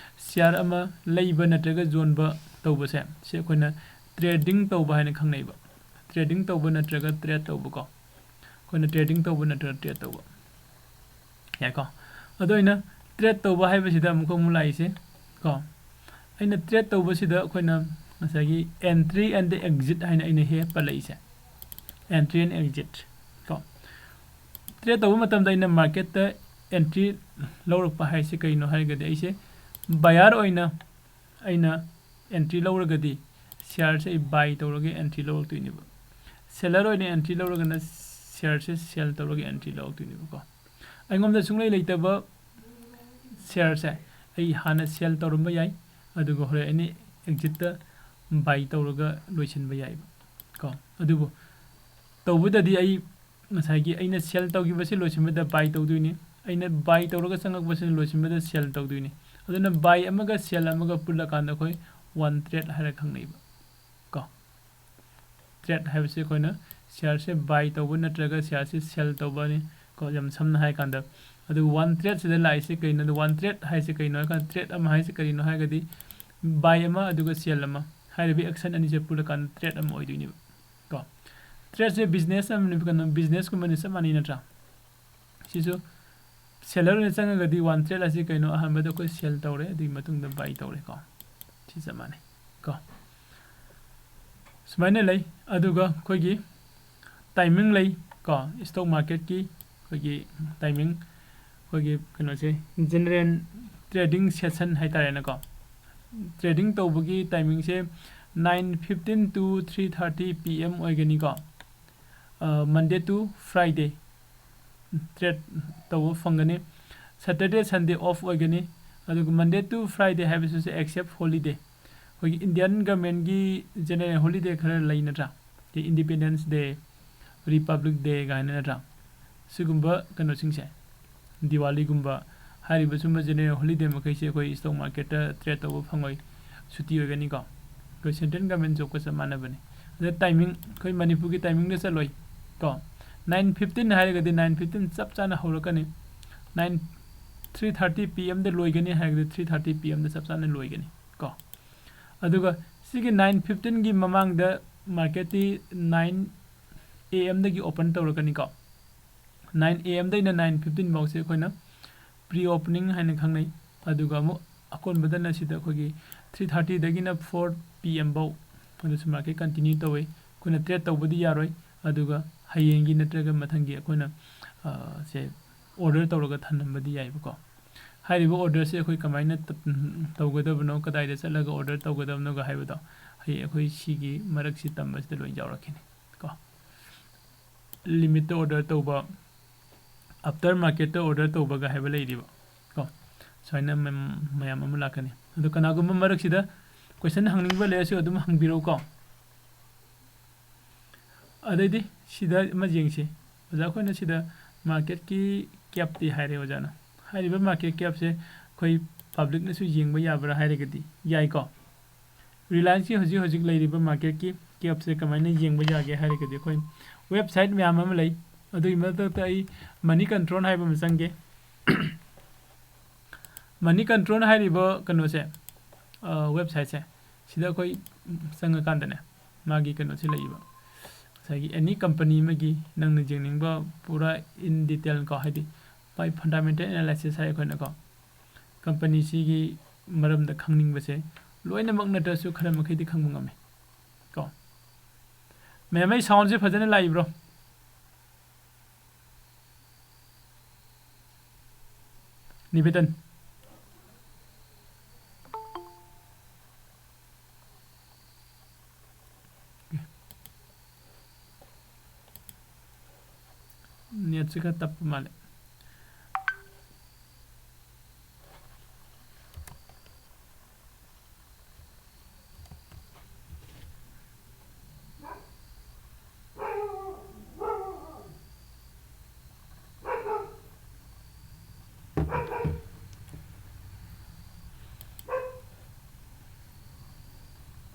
share ꯑꯃ ꯂꯩꯕ ꯅꯠꯇ꯭ꯔꯒ ꯌꯣꯟꯕ ꯇꯧꯕꯁꯦ, ꯁꯤ ꯑꯩꯈꯣꯏꯅ trading ꯇꯧꯕ ꯍꯥꯏꯅ ꯈꯪꯅꯩꯕ꯫ Trading ꯇꯧꯕ ꯅꯠꯇ꯭ꯔꯒ trade ꯇꯧꯕꯀꯣ꯫ ꯑꯩꯈꯣꯏꯅ trading ꯇꯧꯕ ꯅꯠꯇ꯭ꯔꯒ trade ꯇꯧꯕ꯫ ꯌꯥꯏꯀꯣ꯫ ꯑꯗꯣ ꯑꯩꯅ trade ꯇꯧꯕ ꯍꯥꯏꯕꯁꯤꯗ ꯑꯃꯨꯛꯀ ꯑꯃꯨꯛ ꯂꯥꯛꯏꯁꯦ ꯀꯣ, ꯑꯩꯅ trade ꯇꯧꯕꯁꯤꯗ ꯑꯩꯈꯣꯏꯅ ꯉꯁꯥꯏꯒꯤ entry and exit ꯍꯥꯏꯅ ꯑꯩꯅ ꯍꯦꯛ ꯄꯜꯂꯛꯏꯁꯦ, entry and exit ꯀꯣ꯫ Trade ꯇꯧꯕ ꯃꯇꯝꯗ ꯑꯩꯅ marketꯇ entry ꯂꯧꯔꯛꯄ ꯍꯥꯏꯁꯦ ꯀꯩꯅꯣ ꯍꯥꯏꯔꯒꯗꯤ, ꯑꯩꯁꯦ buyer ꯑꯣꯏꯅ ꯑꯩꯅ entry ꯂꯧꯔꯒꯗꯤ shareꯁꯦ ꯑꯩ buy ꯇꯧꯔꯒ entry ꯂꯧꯔꯛꯇꯣꯏꯅꯦꯕ꯫ Seller ꯑꯣꯏꯅ entry ꯂꯧꯔꯒꯅ shareꯁꯦ sell ꯇꯧꯔꯒ entry ꯂꯧꯔꯛꯇꯣꯏꯅꯦꯕꯀꯣ꯫ ꯑꯩꯉꯣꯟꯗ ꯁꯨꯡꯂꯩ ꯂꯩꯇꯕ shareꯁꯦ ꯑꯩ ꯍꯥꯟꯅ sell ꯇꯧꯔꯝꯕ ꯌꯥꯏ, ꯑꯗꯨꯒ ꯍꯣꯔꯦꯟ ꯑꯩꯅ exitꯇ buy ꯇꯧꯔꯒ ꯂꯣꯏꯁꯤꯟꯕ ꯌꯥꯏꯕ ꯀꯣ꯫ ꯑꯗꯨꯕꯨ ꯇꯧꯕꯗꯗꯤ ꯑꯩ ꯉꯁꯥꯏꯒꯤ ꯑꯩꯅ sell ꯇꯧꯈꯤꯕꯁꯤ ꯂꯣꯏꯁꯤꯟꯕꯗ buy ꯇꯧꯗꯣꯏꯅꯤ, ꯑꯩꯅ buy ꯇꯧꯔꯒ ꯆꯪꯉꯛꯄꯁꯤꯅ ꯂꯣꯏꯁꯤꯟꯕꯗ sell ꯇꯧꯗꯣꯏꯅꯤ꯫ ꯑꯗꯨꯅ buy ꯑꯃꯒ sell ꯑꯃꯒ ꯄꯨꯜꯂꯀꯥꯟꯗ ꯑꯩꯈꯣꯏ one trade ꯍꯥꯏꯔ ꯈꯪꯅꯩꯕ ꯀꯣ꯫ Trade ꯍꯥꯏꯕꯁꯤ ꯑꯩꯈꯣꯏꯅ shareꯁꯦ buy ꯇꯧꯕ ꯅꯠꯇ꯭ꯔꯒ shareꯁꯦ sell ꯇꯧꯕꯅꯤ ꯀꯣ, ꯌꯥꯝ ꯁꯝꯅ ꯍꯥꯏꯔꯀꯥꯟꯗ꯫ ꯑꯗꯨꯒ one tradeꯁꯤꯗ ꯂꯥꯛꯏꯁꯦ ꯀꯩꯅꯣ? ꯑꯗꯨ one trade ꯍꯥꯏꯁꯦ ꯀꯩꯅꯣ ꯍꯥꯏꯔꯀꯥꯟꯗ, trade ꯑꯃ ꯍꯥꯏꯁꯦ ꯀꯔꯤꯅꯣ ꯍꯥꯏꯔꯒꯗꯤ, buy ꯑꯃ ꯑꯗꯨꯒ sell ꯑꯃ ꯍꯥꯏꯔꯤꯕ action ꯑꯅꯤꯁꯦ ꯄꯨꯜꯂꯀꯥꯟꯗ trade ꯑꯃ ꯑꯣꯏꯗꯣꯏꯅꯦꯕ ꯀꯣ꯫ Tradeꯁꯦ business ꯑꯃꯅꯤ, ꯀꯩꯅꯣ, businessꯀꯨꯝꯕꯅꯤ, ꯆꯞ ꯃꯥꯟꯅꯩ ꯅꯠꯇ꯭ꯔꯥ? ꯁꯤꯁꯨ seller ꯑꯣꯏꯅ ꯆꯪꯉꯒꯗꯤ one trade ꯑꯁꯤ ꯀꯩꯅꯣ? ꯑꯍꯥꯟꯕꯗ ꯑꯩꯈꯣꯏ sell ꯇꯧꯔꯦ, ꯑꯗꯨꯒꯤ ꯃꯇꯨꯡꯗ buy ꯇꯧꯔꯦꯀꯣ꯫ ꯁꯤ ꯆꯞ ꯃꯥꯟꯅꯩ ꯀꯣ꯫ ꯁꯨꯃꯥꯏꯅ ꯂꯩ꯫ ꯑꯗꯨꯒ ꯑꯩꯈꯣꯏꯒꯤ timing ꯂꯩ ꯀꯣ, stock marketꯀꯤ ꯑꯩꯈꯣꯏꯒꯤ timing, ꯑꯩꯈꯣꯏꯒꯤ ꯀꯩꯅꯣꯁꯦ, general trading session ꯍꯥꯏꯇꯥꯔꯦꯅꯦꯀꯣ꯫ Trading ꯇꯧꯕꯒꯤ timingꯁꯦ nine fifteen to three thirty P M ꯑꯣꯏꯒꯅꯤꯀꯣ꯫ ꯑ, Monday to Friday trade ꯇꯧꯕ ꯐꯪꯒꯅꯤ꯫ Saturday, Sunday off ꯑꯣꯏꯒꯅꯤ꯫ ꯑꯗꯨꯒ Monday to Friday ꯍꯥꯏꯕꯁꯤꯁꯨ except holiday, ꯑꯩꯈꯣꯏꯒꯤ Indian governmentꯀꯤ general holiday ꯈꯔ ꯂꯩ ꯅꯠꯇ꯭ꯔꯥ? ꯑꯗꯩ Independence Day, Republic Day ꯀꯥꯏꯅ ꯅꯠꯇ꯭ꯔꯥ? ꯁꯤꯒꯨꯝꯕ ꯀꯩꯅꯣꯁꯤꯡꯁꯦ, ꯗꯤꯋꯥꯂꯤꯒꯨꯝꯕ ꯍꯥꯏꯔꯤꯕ ꯁꯨꯝꯕ general holiday ꯃꯈꯩꯁꯦ ꯑꯩꯈꯣꯏ stock marketꯇ trade ꯇꯧꯕ ꯐꯪꯉꯣꯏ, ꯁꯨꯇꯤ ꯑꯣꯏꯒꯅꯤꯀꯣ꯫ ꯑꯩꯈꯣꯏ central government jobꯀ ꯆꯞ ꯃꯥꯟꯅꯕꯅꯤ꯫ ꯑꯗ timing, ꯑꯩꯈꯣꯏ ꯃꯅꯤꯄꯨꯔꯒꯤ timingꯗ ꯆꯠꯂꯣꯏ ꯀꯣ꯫ Nine fifteen ꯍꯥꯏꯔꯒꯗꯤ nine fifteen ꯆꯞ ꯆꯥꯅ ꯍꯧꯔꯛꯀꯅꯤ꯫ Nine, three thirty P Mꯗ ꯂꯣꯏꯒꯅꯤ ꯍꯥꯏꯔꯒꯗꯤ three thirty P Mꯗ ꯆꯞ ꯆꯥꯅ ꯂꯣꯏꯒꯅꯤ ꯀꯣ꯫ ꯑꯗꯨꯒ ꯁꯤꯒꯤ nine fifteenꯒꯤ ꯃꯃꯥꯡꯗ marketꯇꯤ nine A Mꯗꯒꯤ open ꯇꯧꯔꯛꯀꯅꯤꯀꯣ꯫ Nine A M ꯗꯩꯅ nine fifteen ꯐꯥꯎꯁꯦ ꯑꯩꯈꯣꯏꯅ pre opening ꯍꯥꯏꯅ ꯈꯪꯅꯩ꯫ ꯑꯗꯨꯒ ꯑꯃꯨꯛ ꯑꯀꯣꯟꯕꯗꯅ ꯁꯤꯗ ꯑꯩꯈꯣꯏꯒꯤ three thirty ꯗꯒꯤꯅ four P M ꯐꯥꯎ ꯑꯗꯨꯁꯨ market continue ꯇꯧꯋꯤ꯫ ꯑꯩꯈꯣꯏꯅ trade ꯇꯧꯕꯗꯤ ꯌꯥꯔꯣꯏ꯫ ꯑꯗꯨꯒ ꯍꯌꯦꯡꯒꯤ ꯅꯠꯇ꯭ꯔꯒ ꯃꯊꯪꯒꯤ ꯑꯩꯈꯣꯏꯅ, ꯑ, ꯁꯦ order ꯇꯧꯔꯒ ꯊꯝꯂꯝꯕꯗꯤ ꯌꯥꯏꯕꯀꯣ꯫ ꯍꯥꯏꯔꯤꯕ order ꯁꯦ ꯑꯩꯈꯣꯏ ꯀꯃꯥꯏꯅ ꯇ-, ꯇꯧꯒꯗꯕꯅꯣ, ꯀꯗꯥꯏꯗ ꯆꯠꯂꯒ order ꯇꯧꯒꯗꯕꯅꯣꯒ ꯍꯥꯏꯕꯗꯣ ꯍꯌꯦꯡ ꯑꯩꯈꯣꯏ ꯁꯤꯒꯤ ꯃꯔꯛꯁꯤ ꯇꯝꯕꯁꯤꯗ ꯂꯣꯏ ꯌꯥꯎꯔꯛꯈꯤꯅꯤ ꯀꯣ꯫ Limit ꯇ order ꯇꯧꯕ, after market ꯇ order ꯇꯧꯕꯒ ꯍꯥꯏꯕ ꯂꯩꯔꯤꯕ ꯀꯣ꯫ ꯁꯨꯃꯥꯏꯅ ꯃꯌꯥꯝ, ꯃꯌꯥꯝ ꯑꯃ ꯂꯥꯛꯀꯅꯤ꯫ ꯑꯗꯣ ꯀꯅꯥꯒꯨꯝꯕ ꯃꯔꯛꯁꯤꯗ question ꯍꯪꯅꯤꯡꯕ ꯂꯩꯔꯁꯨ ꯑꯗꯨꯝ ꯍꯪꯕꯤꯔꯛꯎ ꯀꯣ꯫ ꯑꯗꯩꯗꯤ ꯁꯤꯗ ꯑꯃ ꯌꯦꯡꯁꯤ꯫ ꯑꯣꯖꯥ, ꯑꯩꯈꯣꯏꯅ ꯁꯤꯗ market ꯀꯤ cap ꯇꯤ ꯍꯥꯏꯔꯦ ꯑꯣꯖꯥꯅ꯫ ꯍꯥꯏꯔꯤꯕ market cap ꯁꯦ ꯑꯩꯈꯣꯏ public ꯅꯁꯨ ꯌꯦꯡꯕ ꯌꯥꯕ꯭ꯔꯥ ꯍꯥꯏꯔꯒꯗꯤ ꯌꯥꯏꯀꯣ꯫ Reliance ꯀꯤ ꯍꯧꯖꯤꯛ ꯍꯧꯖꯤꯛ ꯂꯩꯔꯤꯕ market ꯀꯤ cap ꯁꯦ ꯀꯃꯥꯏꯅ ꯌꯦꯡꯕ ꯌꯥꯒꯦ ꯍꯥꯏꯔꯒꯗꯤ ꯑꯩꯈꯣꯏ website ꯃꯌꯥꯝ ꯑꯃ ꯂꯩ꯫ ꯑꯗꯨꯒꯤ ꯃꯊꯛꯇ ꯑꯩ Money Control ꯍꯥꯏꯕ ꯑꯃ ꯆꯪꯒꯦ꯫ Money Control ꯍꯥꯏꯔꯤꯕ ꯀꯩꯅꯣꯁꯦ, ꯑ, website ꯁꯦ, ꯁꯤꯗ ꯑꯩꯈꯣꯏ ꯆꯪꯉꯀꯥꯟꯗꯅꯦ, ꯃꯥꯒꯤ ꯀꯩꯅꯣꯁꯦ ꯂꯩꯌꯦꯕ꯫ ꯉꯁꯥꯏꯒꯤ any company ꯑꯃꯒꯤ ꯅꯪꯅ ꯌꯦꯡꯅꯤꯡꯕ ꯄꯨꯔꯥ in detail ꯀꯣ, ꯍꯥꯏꯗꯤ ꯃꯥꯒꯤ fundamental analysis ꯍꯥꯏ ꯑꯩꯈꯣꯏꯅꯀꯣ, company ꯁꯤꯒꯤ ꯃꯔꯝꯗ ꯈꯪꯅꯤꯡꯕꯁꯦ ꯂꯣꯏꯅꯃꯛ ꯅꯠꯇ꯭ꯔꯁꯨ ꯈꯔ ꯃꯈꯩꯗꯤ ꯈꯪꯕ ꯉꯝꯃꯦ ꯀꯣ꯫ ꯃꯌꯥꯝ, ꯑꯩ sound ꯁꯦ ꯐꯖꯅ ꯂꯥꯛꯏꯕ꯭ꯔꯣ? ꯅꯤꯕꯦꯗꯟ꯫ Net ꯁꯦ ꯈꯔ ꯇꯞꯄ ꯃꯥꯜꯂꯦ꯫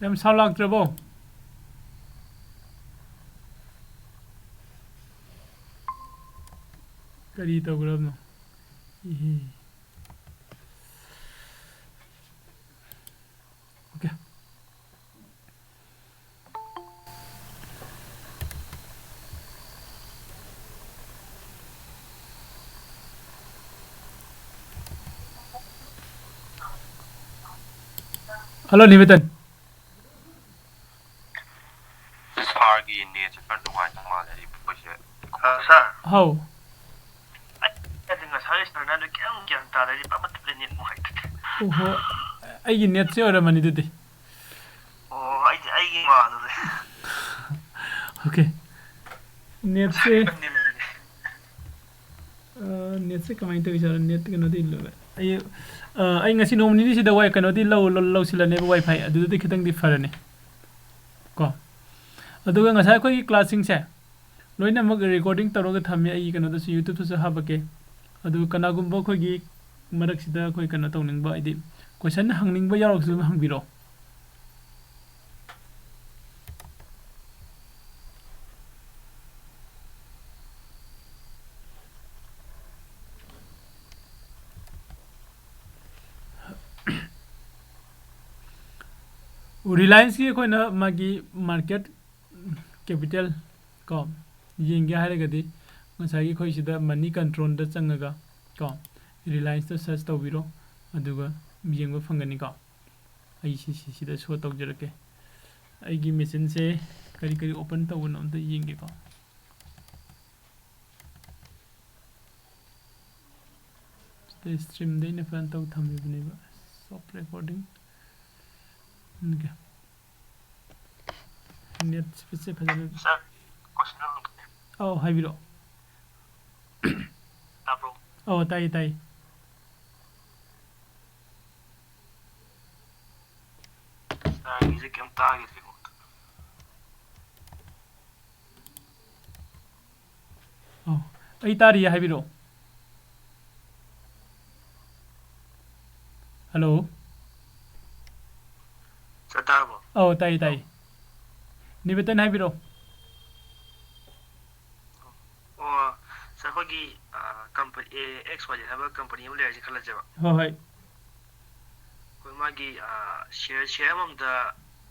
ꯌꯥꯝ sound ꯂꯥꯛꯇ꯭ꯔꯕꯣ? ꯀꯔꯤ ꯇꯧꯈ꯭ꯔꯕꯅꯣ? ꯏꯍꯦ꯫ Okay꯫ ꯍꯜꯂꯣ, ꯅꯤꯕꯦꯇꯟ꯫ ꯁꯥꯔꯒꯤ ꯅꯦꯠꯁꯦ ꯈꯔ ꯅꯨꯡꯉꯥꯏꯇꯕ ꯃꯥꯜꯂꯦ ꯑꯩꯈꯣꯏꯁꯦ꯫ ꯑ, ꯁꯥꯔ꯫ ꯍꯥꯎ꯫ ꯑꯩꯗꯤ ꯉꯁꯥꯏ ꯁꯥꯔꯅ ꯑꯗꯨ ꯀꯌꯥꯝ ꯒ꯭ꯌꯥꯟ ꯇꯥꯗꯦ, ꯑꯩꯗꯤ ꯄꯥꯃꯠꯇ꯭ꯔꯦ, ꯅꯦꯠ ꯅꯨꯡꯉꯥꯏꯇꯦ꯫ ꯑꯣꯍꯣ, ꯑꯩꯒꯤ ꯅꯦꯠꯁꯦ ꯑꯣꯏꯔꯝꯃꯅꯤ ꯑꯗꯨꯗꯤ꯫ ꯑꯣ, ꯑꯩꯗꯤ ꯑꯩꯒꯤ ꯃꯥꯜꯂꯨꯔꯦ꯫ ꯑꯣꯀꯦ꯫ ꯅꯦꯠꯁꯦ, ꯅꯦꯠꯁꯦ ꯀꯃꯥꯏꯅ ꯇꯧꯔꯤꯖꯥꯠꯅꯣ? ꯅꯦꯠ ꯀꯩꯅꯣꯗꯤ ꯂꯣꯏ-, ꯑꯩ, ꯑ, ꯑꯩ ꯉꯁꯤ ꯅꯣꯡ ꯅꯤꯅꯤꯁꯤꯗ ꯋꯥꯏ-, ꯀꯩꯅꯣꯗꯤ ꯂꯧ-, ꯂꯧ-, ꯂꯧꯁꯤꯜꯂꯅꯦꯕ WiFi꯫ ꯑꯗꯨꯗꯗꯤ ꯈꯤꯇꯪꯗꯤ ꯐꯔꯅꯤ꯫ ꯀꯣ꯫ ꯑꯗꯨꯒ ꯉꯁꯥꯏ ꯑꯩꯈꯣꯏꯒꯤ ꯀ꯭ꯂꯥꯁꯁꯤꯡꯁꯦ ꯂꯣꯏꯅꯃꯛ ꯔꯦꯀꯣꯔꯗꯤꯡ ꯇꯧꯔꯒ ꯊꯝꯃꯦ꯫ ꯑꯩ ꯀꯩꯅꯣꯗꯁꯨ, YouTubeꯇꯁꯨ ꯍꯥꯞꯄꯛꯀꯦ꯫ ꯑꯗꯨ ꯀꯅꯥꯒꯨꯝꯕ ꯑꯩꯈꯣꯏꯒꯤ ꯃꯔꯛꯁꯤꯗ ꯑꯩꯈꯣꯏ ꯀꯩꯅꯣ ꯇꯧꯅꯤꯡꯕ, ꯍꯥꯏꯗꯤ question ꯍꯪꯅꯤꯡꯕ ꯌꯥꯎꯔꯒꯁꯨ ꯑꯗꯨꯝ ꯍꯪꯕꯤꯔꯛꯑꯣ꯫ Relianceꯀꯤ ꯑꯩꯈꯣꯏꯅ ꯃꯥꯒꯤ market capital ꯀꯣ ꯌꯦꯡꯒꯦ ꯍꯥꯏꯔꯒꯗꯤ, ꯉꯁꯥꯏꯒꯤ ꯑꯩꯈꯣꯏ ꯁꯤꯗ money controlꯗ ꯆꯪꯉꯒ ꯀꯣ Relianceꯇ search ꯇꯧꯕꯤꯔꯣ, ꯑꯗꯨꯒ ꯌꯦꯡꯕ ꯐꯪꯒꯅꯤꯀꯣ꯫ ꯑꯩ ꯁꯤ, ꯁꯤ, ꯁꯤꯗ show ꯇꯧꯖꯔꯛꯀꯦ꯫ ꯑꯩꯒꯤ machineꯁꯦ ꯀꯔꯤ ꯀꯔꯤ open ꯇꯧꯕꯅꯣ ꯑꯝꯇ ꯌꯦꯡꯒꯦꯀꯣ꯫ ꯁꯤꯗ streamꯗ ꯑꯩꯅ ꯐꯖꯅ ꯇꯧ ꯊꯝꯃꯤꯕꯅꯦꯕ꯫ Stop recording꯫ Okay꯫ Net speedꯁꯦ ꯐꯖꯅ ꯁꯥꯔ, question ꯑꯃ ꯍꯪꯖꯒꯦ꯫ ꯑꯧ, ꯍꯥꯏꯕꯤꯔꯛꯑꯣ꯫ ꯇꯥꯕ꯭ꯔꯣ? ꯑꯧ, ꯇꯥꯏꯌꯦ, ꯇꯥꯏꯌꯦ꯫ ꯁꯥꯔꯒꯤꯁꯦ ꯀꯩꯝ ꯇꯥꯈꯤꯗ꯭ꯔꯦ ꯑꯩꯉꯣꯟꯗ꯫ ꯑꯧ, ꯑꯩ ꯇꯥꯔꯤꯌꯦ, ꯍꯥꯏꯕꯤꯔꯛꯑꯣ꯫ Hello? ꯁꯥꯔ, ꯇꯥꯔꯕꯣ? ꯑꯧ, ꯇꯥꯏꯌꯦ, ꯇꯥꯏꯌꯦ꯫ ꯅꯤꯕꯦꯇꯟ, ꯍꯥꯏꯕꯤꯔꯛꯑꯣ꯫ ꯑꯣ, ꯁꯥꯔ, ꯑꯩꯈꯣꯏꯒꯤ, ꯑ, company, ꯑꯦ, XYZ ꯍꯥꯏꯕ company ꯑꯃ ꯂꯩꯔꯁꯦ ꯈꯜꯂꯁꯦꯕ꯫ ꯍꯣꯏ, ꯍꯣꯏ꯫ ꯑꯩꯈꯣꯏ ꯃꯥꯒꯤ, ꯑ, share, share ꯑꯃꯃꯝꯗ,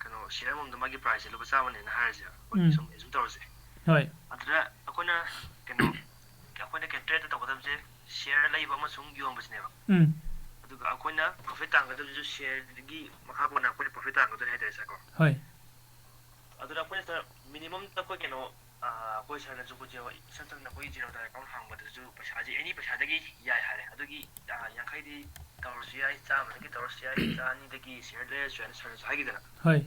ꯀꯩꯅꯣ, share ꯑꯃꯃꯝꯗ ꯃꯥꯒꯤ priceꯁꯦ ꯂꯨꯄꯥ ꯆꯥꯝꯃꯅꯦꯅ ꯍꯥꯏꯔꯁꯦ꯫ ꯑꯩꯈꯣꯏ ꯎꯝ꯫ ꯁꯨꯝ assume ꯇꯧꯔꯁꯦ꯫ ꯍꯣꯏ꯫ ꯑꯗꯨꯗ ꯑꯩꯈꯣꯏꯅ, ꯀꯩꯅꯣ, ꯑꯩꯈꯣꯏꯅ ꯀꯩꯅꯣ trade ꯇꯧꯒꯗꯕꯁꯦ share ꯂꯩꯕ ꯑꯃꯁꯨꯡ ꯌꯣꯟꯕꯁꯤꯅꯦꯕ꯫ ꯎꯝ꯫ ꯑꯗꯨ ꯑꯗꯨꯒ ꯑꯩꯈꯣꯏꯅ profit ꯇꯥꯟꯒꯗꯕꯁꯨ shareꯗꯒꯤ ꯃꯈꯥ ꯄꯣꯟꯅ ꯑꯩꯈꯣꯏꯅ profit ꯇꯥꯟꯒꯗꯣꯏꯅꯤ ꯍꯥꯏꯇꯥꯔꯦ, sir, ꯀꯣ꯫ ꯍꯣꯏ꯫ ꯑꯗꯨꯅ ꯑꯩꯈꯣꯏꯅ, sir, minimum ꯑꯩꯈꯣꯏ ꯀꯩꯅꯣ, ꯑ, ꯑꯩꯈꯣꯏ sirꯅꯁꯨ ꯍꯧꯖꯤꯛ ꯏꯁꯝ ꯁꯝꯅ ꯑꯩꯈꯣꯏ Zerodha account ꯍꯥꯡꯕꯗꯁꯨ ꯄꯩꯁꯥꯁꯦ any ꯄꯩꯁꯥꯗꯒꯤ ꯌꯥꯏ ꯍꯥꯏꯔꯦ꯫ ꯑꯗꯨꯒꯤ, ꯑ, ꯌꯥꯡꯈꯩꯗꯤ ꯇꯧꯔꯁꯨ ꯌꯥꯏ, ꯆꯥꯝꯃꯗꯒꯤ ꯇꯧꯔꯁꯨ ꯌꯥꯏ, ꯆꯥꯅꯤꯗꯒꯤ share ꯂꯩꯔꯁꯨ ꯌꯥꯏꯅ sirꯅꯁꯨ ꯍꯥꯏꯈꯤꯗꯅ꯫ ꯍꯣꯏ꯫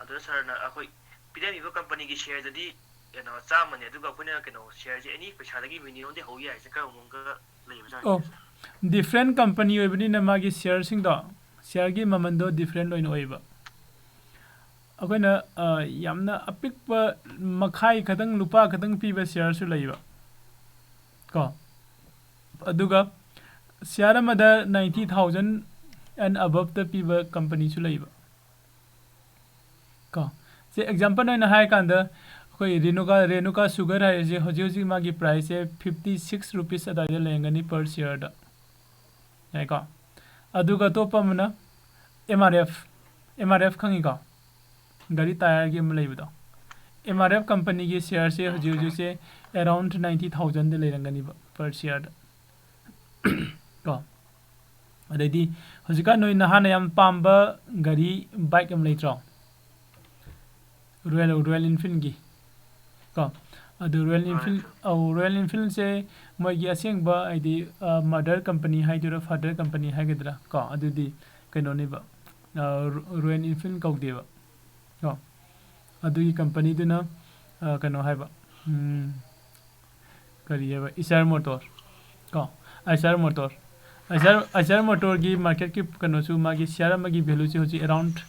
ꯑꯗꯨꯗ sirꯅ ꯑꯩꯈꯣꯏ ꯄꯤꯔꯝꯃꯤꯕ companyꯒꯤ shareꯗꯗꯤ ꯀꯩꯅꯣ ꯆꯥꯝꯃꯅꯤ, ꯑꯗꯨꯒ ꯑꯩꯈꯣꯏꯅ ꯀꯩꯅꯣ shareꯁꯦ any ꯄꯩꯁꯥꯗꯒꯤ minimumꯗꯤ ꯍꯧ ꯌꯥꯏ ꯍꯥꯏꯁꯦ ꯀꯔꯝꯕ ꯃꯑꯣꯡꯗ ꯂꯩꯕꯖꯥꯠꯅꯣ, ꯑꯣ, sir? Different company ꯑꯣꯏꯕꯅꯤꯅ ꯃꯥꯒꯤ shareꯁꯤꯡꯗꯣ, shareꯒꯤ ꯃꯃꯟꯗꯣ different ꯑꯣꯏꯅ ꯑꯣꯏꯕ꯫ ꯑꯩꯈꯣꯏꯅ, ꯑ, ꯌꯥꯝꯅ ꯑꯄꯤꯛꯄ ꯃꯈꯥꯏ ꯈꯛꯇꯪ, ꯂꯨꯄꯥ ꯈꯛꯇꯪ ꯄꯤꯕ shareꯁꯨ ꯂꯩꯕ꯫ ꯀꯣ꯫ ꯑꯗꯨꯒ share ꯑꯃꯗ ninety thousand and aboveꯇ ꯄꯤꯕ companyꯁꯨ ꯂꯩꯕ꯫ ꯀꯣ꯫ ꯁꯤ example ꯑꯣꯏꯅ ꯍꯥꯏꯔꯀꯥꯟꯗ ꯑꯩꯈꯣꯏ Renuka, Renuka Sugar ꯍꯥꯏꯔꯤꯁꯦ ꯍꯧꯖꯤꯛ ꯍꯧꯖꯤꯛ ꯃꯥꯒꯤ priceꯁꯦ fifty six rupees ꯑꯗꯨꯋꯥꯏꯗ ꯂꯩꯔꯝꯒꯅꯤ per shareꯗ꯫ ꯌꯥꯏꯀꯣ? ꯑꯗꯨꯒ ꯑꯇꯣꯞꯄ ꯑꯃꯅ M R F, M R F ꯈꯪꯉꯤꯀꯣ? ꯒꯥꯔꯤ tyreꯒꯤ ꯑꯃ ꯂꯩꯕꯗꯣ꯫ M R F companyꯒꯤ shareꯁꯦ ꯍꯧꯖꯤꯛ ꯍꯧꯖꯤꯛꯁꯦ around ninety thousandꯗ ꯂꯩꯔꯝꯒꯅꯤꯕ per shareꯗ꯫ ꯀꯣ꯫ ꯑꯗꯩꯗꯤ ꯍꯧꯖꯤꯛꯀꯥꯟ ꯅꯣꯏ ꯅꯍꯥꯅ ꯌꯥꯝ ꯄꯥꯝꯕ ꯒꯥꯔꯤ, bike ꯑꯃ ꯂꯩꯇ꯭ꯔꯣ? Royal, Royal Enfieldꯒꯤ꯫ ꯀꯣ꯫ ꯑꯗꯨ Royal Enfield, ꯑꯧ, Royal Enfieldꯁꯦ ꯃꯣꯏꯒꯤ ꯑꯁꯦꯡꯕ ꯍꯥꯏꯗꯤ, ꯑ, mother company ꯍꯥꯏꯗꯣꯏꯔꯥ, father company ꯍꯥꯏꯒꯗ꯭ꯔꯥ? ꯀꯣ꯫ ꯑꯗꯨꯗꯤ ꯀꯩꯅꯣꯅꯦꯕ꯫ ꯑ, Ro-, Royal Enfield ꯀꯧꯗꯦꯕ꯫ ꯀꯣ꯫ ꯑꯗꯨꯒꯤ companyꯗꯨꯅ, ꯑ, ꯀꯩꯅꯣ ꯍꯥꯏꯕ, ꯎꯝ, ꯀꯔꯤ ꯍꯥꯏꯕ? Eicher Motor꯫ ꯀꯣ꯫ Eicher Motor꯫ Eicher, Eicher Motorꯒꯤ marketꯀꯤ ꯀꯩꯅꯣꯁꯨ ꯃꯥꯒꯤ share ꯑꯃꯒꯤ valueꯁꯦ ꯍꯧꯖꯤꯛ around,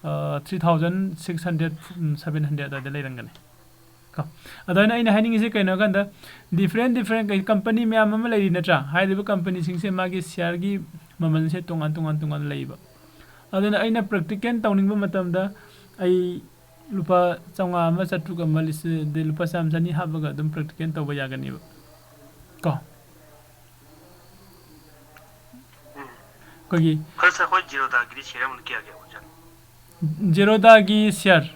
ꯑ, three thousand six hundred, ꯎꯝ, seven hundred ꯑꯗꯨꯋꯥꯏꯗ ꯂꯩꯔꯝꯒꯅꯤ꯫ ꯀꯣ꯫ ꯑꯗꯨꯃꯥꯏꯅ ꯑꯩꯅ ꯍꯥꯏꯅꯤꯡꯉꯤꯁꯦ ꯀꯩꯅꯣ ꯍꯥꯏ ꯀꯥꯟꯗ different different company ꯃꯌꯥꯝ ꯑꯃ ꯂꯩꯔꯤ ꯅꯠꯇ꯭ꯔꯥ? ꯍꯥꯏꯔꯤꯕ companyꯁꯤꯡꯁꯦ ꯃꯥꯒꯤ shareꯒꯤ ꯃꯃꯜꯁꯦ ꯇꯣꯉꯥꯟ ꯇꯣꯉꯥꯟ ꯇꯣꯉꯥꯟ ꯂꯩꯕ꯫ ꯑꯗꯨꯅ ꯑꯩꯅ practical ꯇꯧꯅꯤꯡꯕ ꯃꯇꯝꯗ ꯑꯩ ꯂꯨꯄꯥ ꯆꯥꯝꯃꯉꯥ ꯑꯃ, ꯆꯥꯇ꯭ꯔꯨꯛ ꯑꯃ, ꯂꯤꯁꯤꯡ, ꯑꯗꯩ ꯂꯨꯄꯥ ꯆꯥꯝꯃ ꯆꯅꯤ ꯍꯥꯞꯄꯒ ꯑꯗꯨꯝ practical ꯇꯧꯕ ꯌꯥꯒꯅꯦꯕ꯫ ꯀꯣ꯫ ꯑꯩꯈꯣꯏꯒꯤ ꯈꯔ sir, ꯑꯩꯈꯣꯏ Zerodhaꯒꯤꯗꯤ share ꯑꯃꯗ ꯀꯌꯥ ꯀꯌꯥ ꯑꯣꯏꯖꯥꯠꯅꯣ? Zerodhaꯒꯤ share,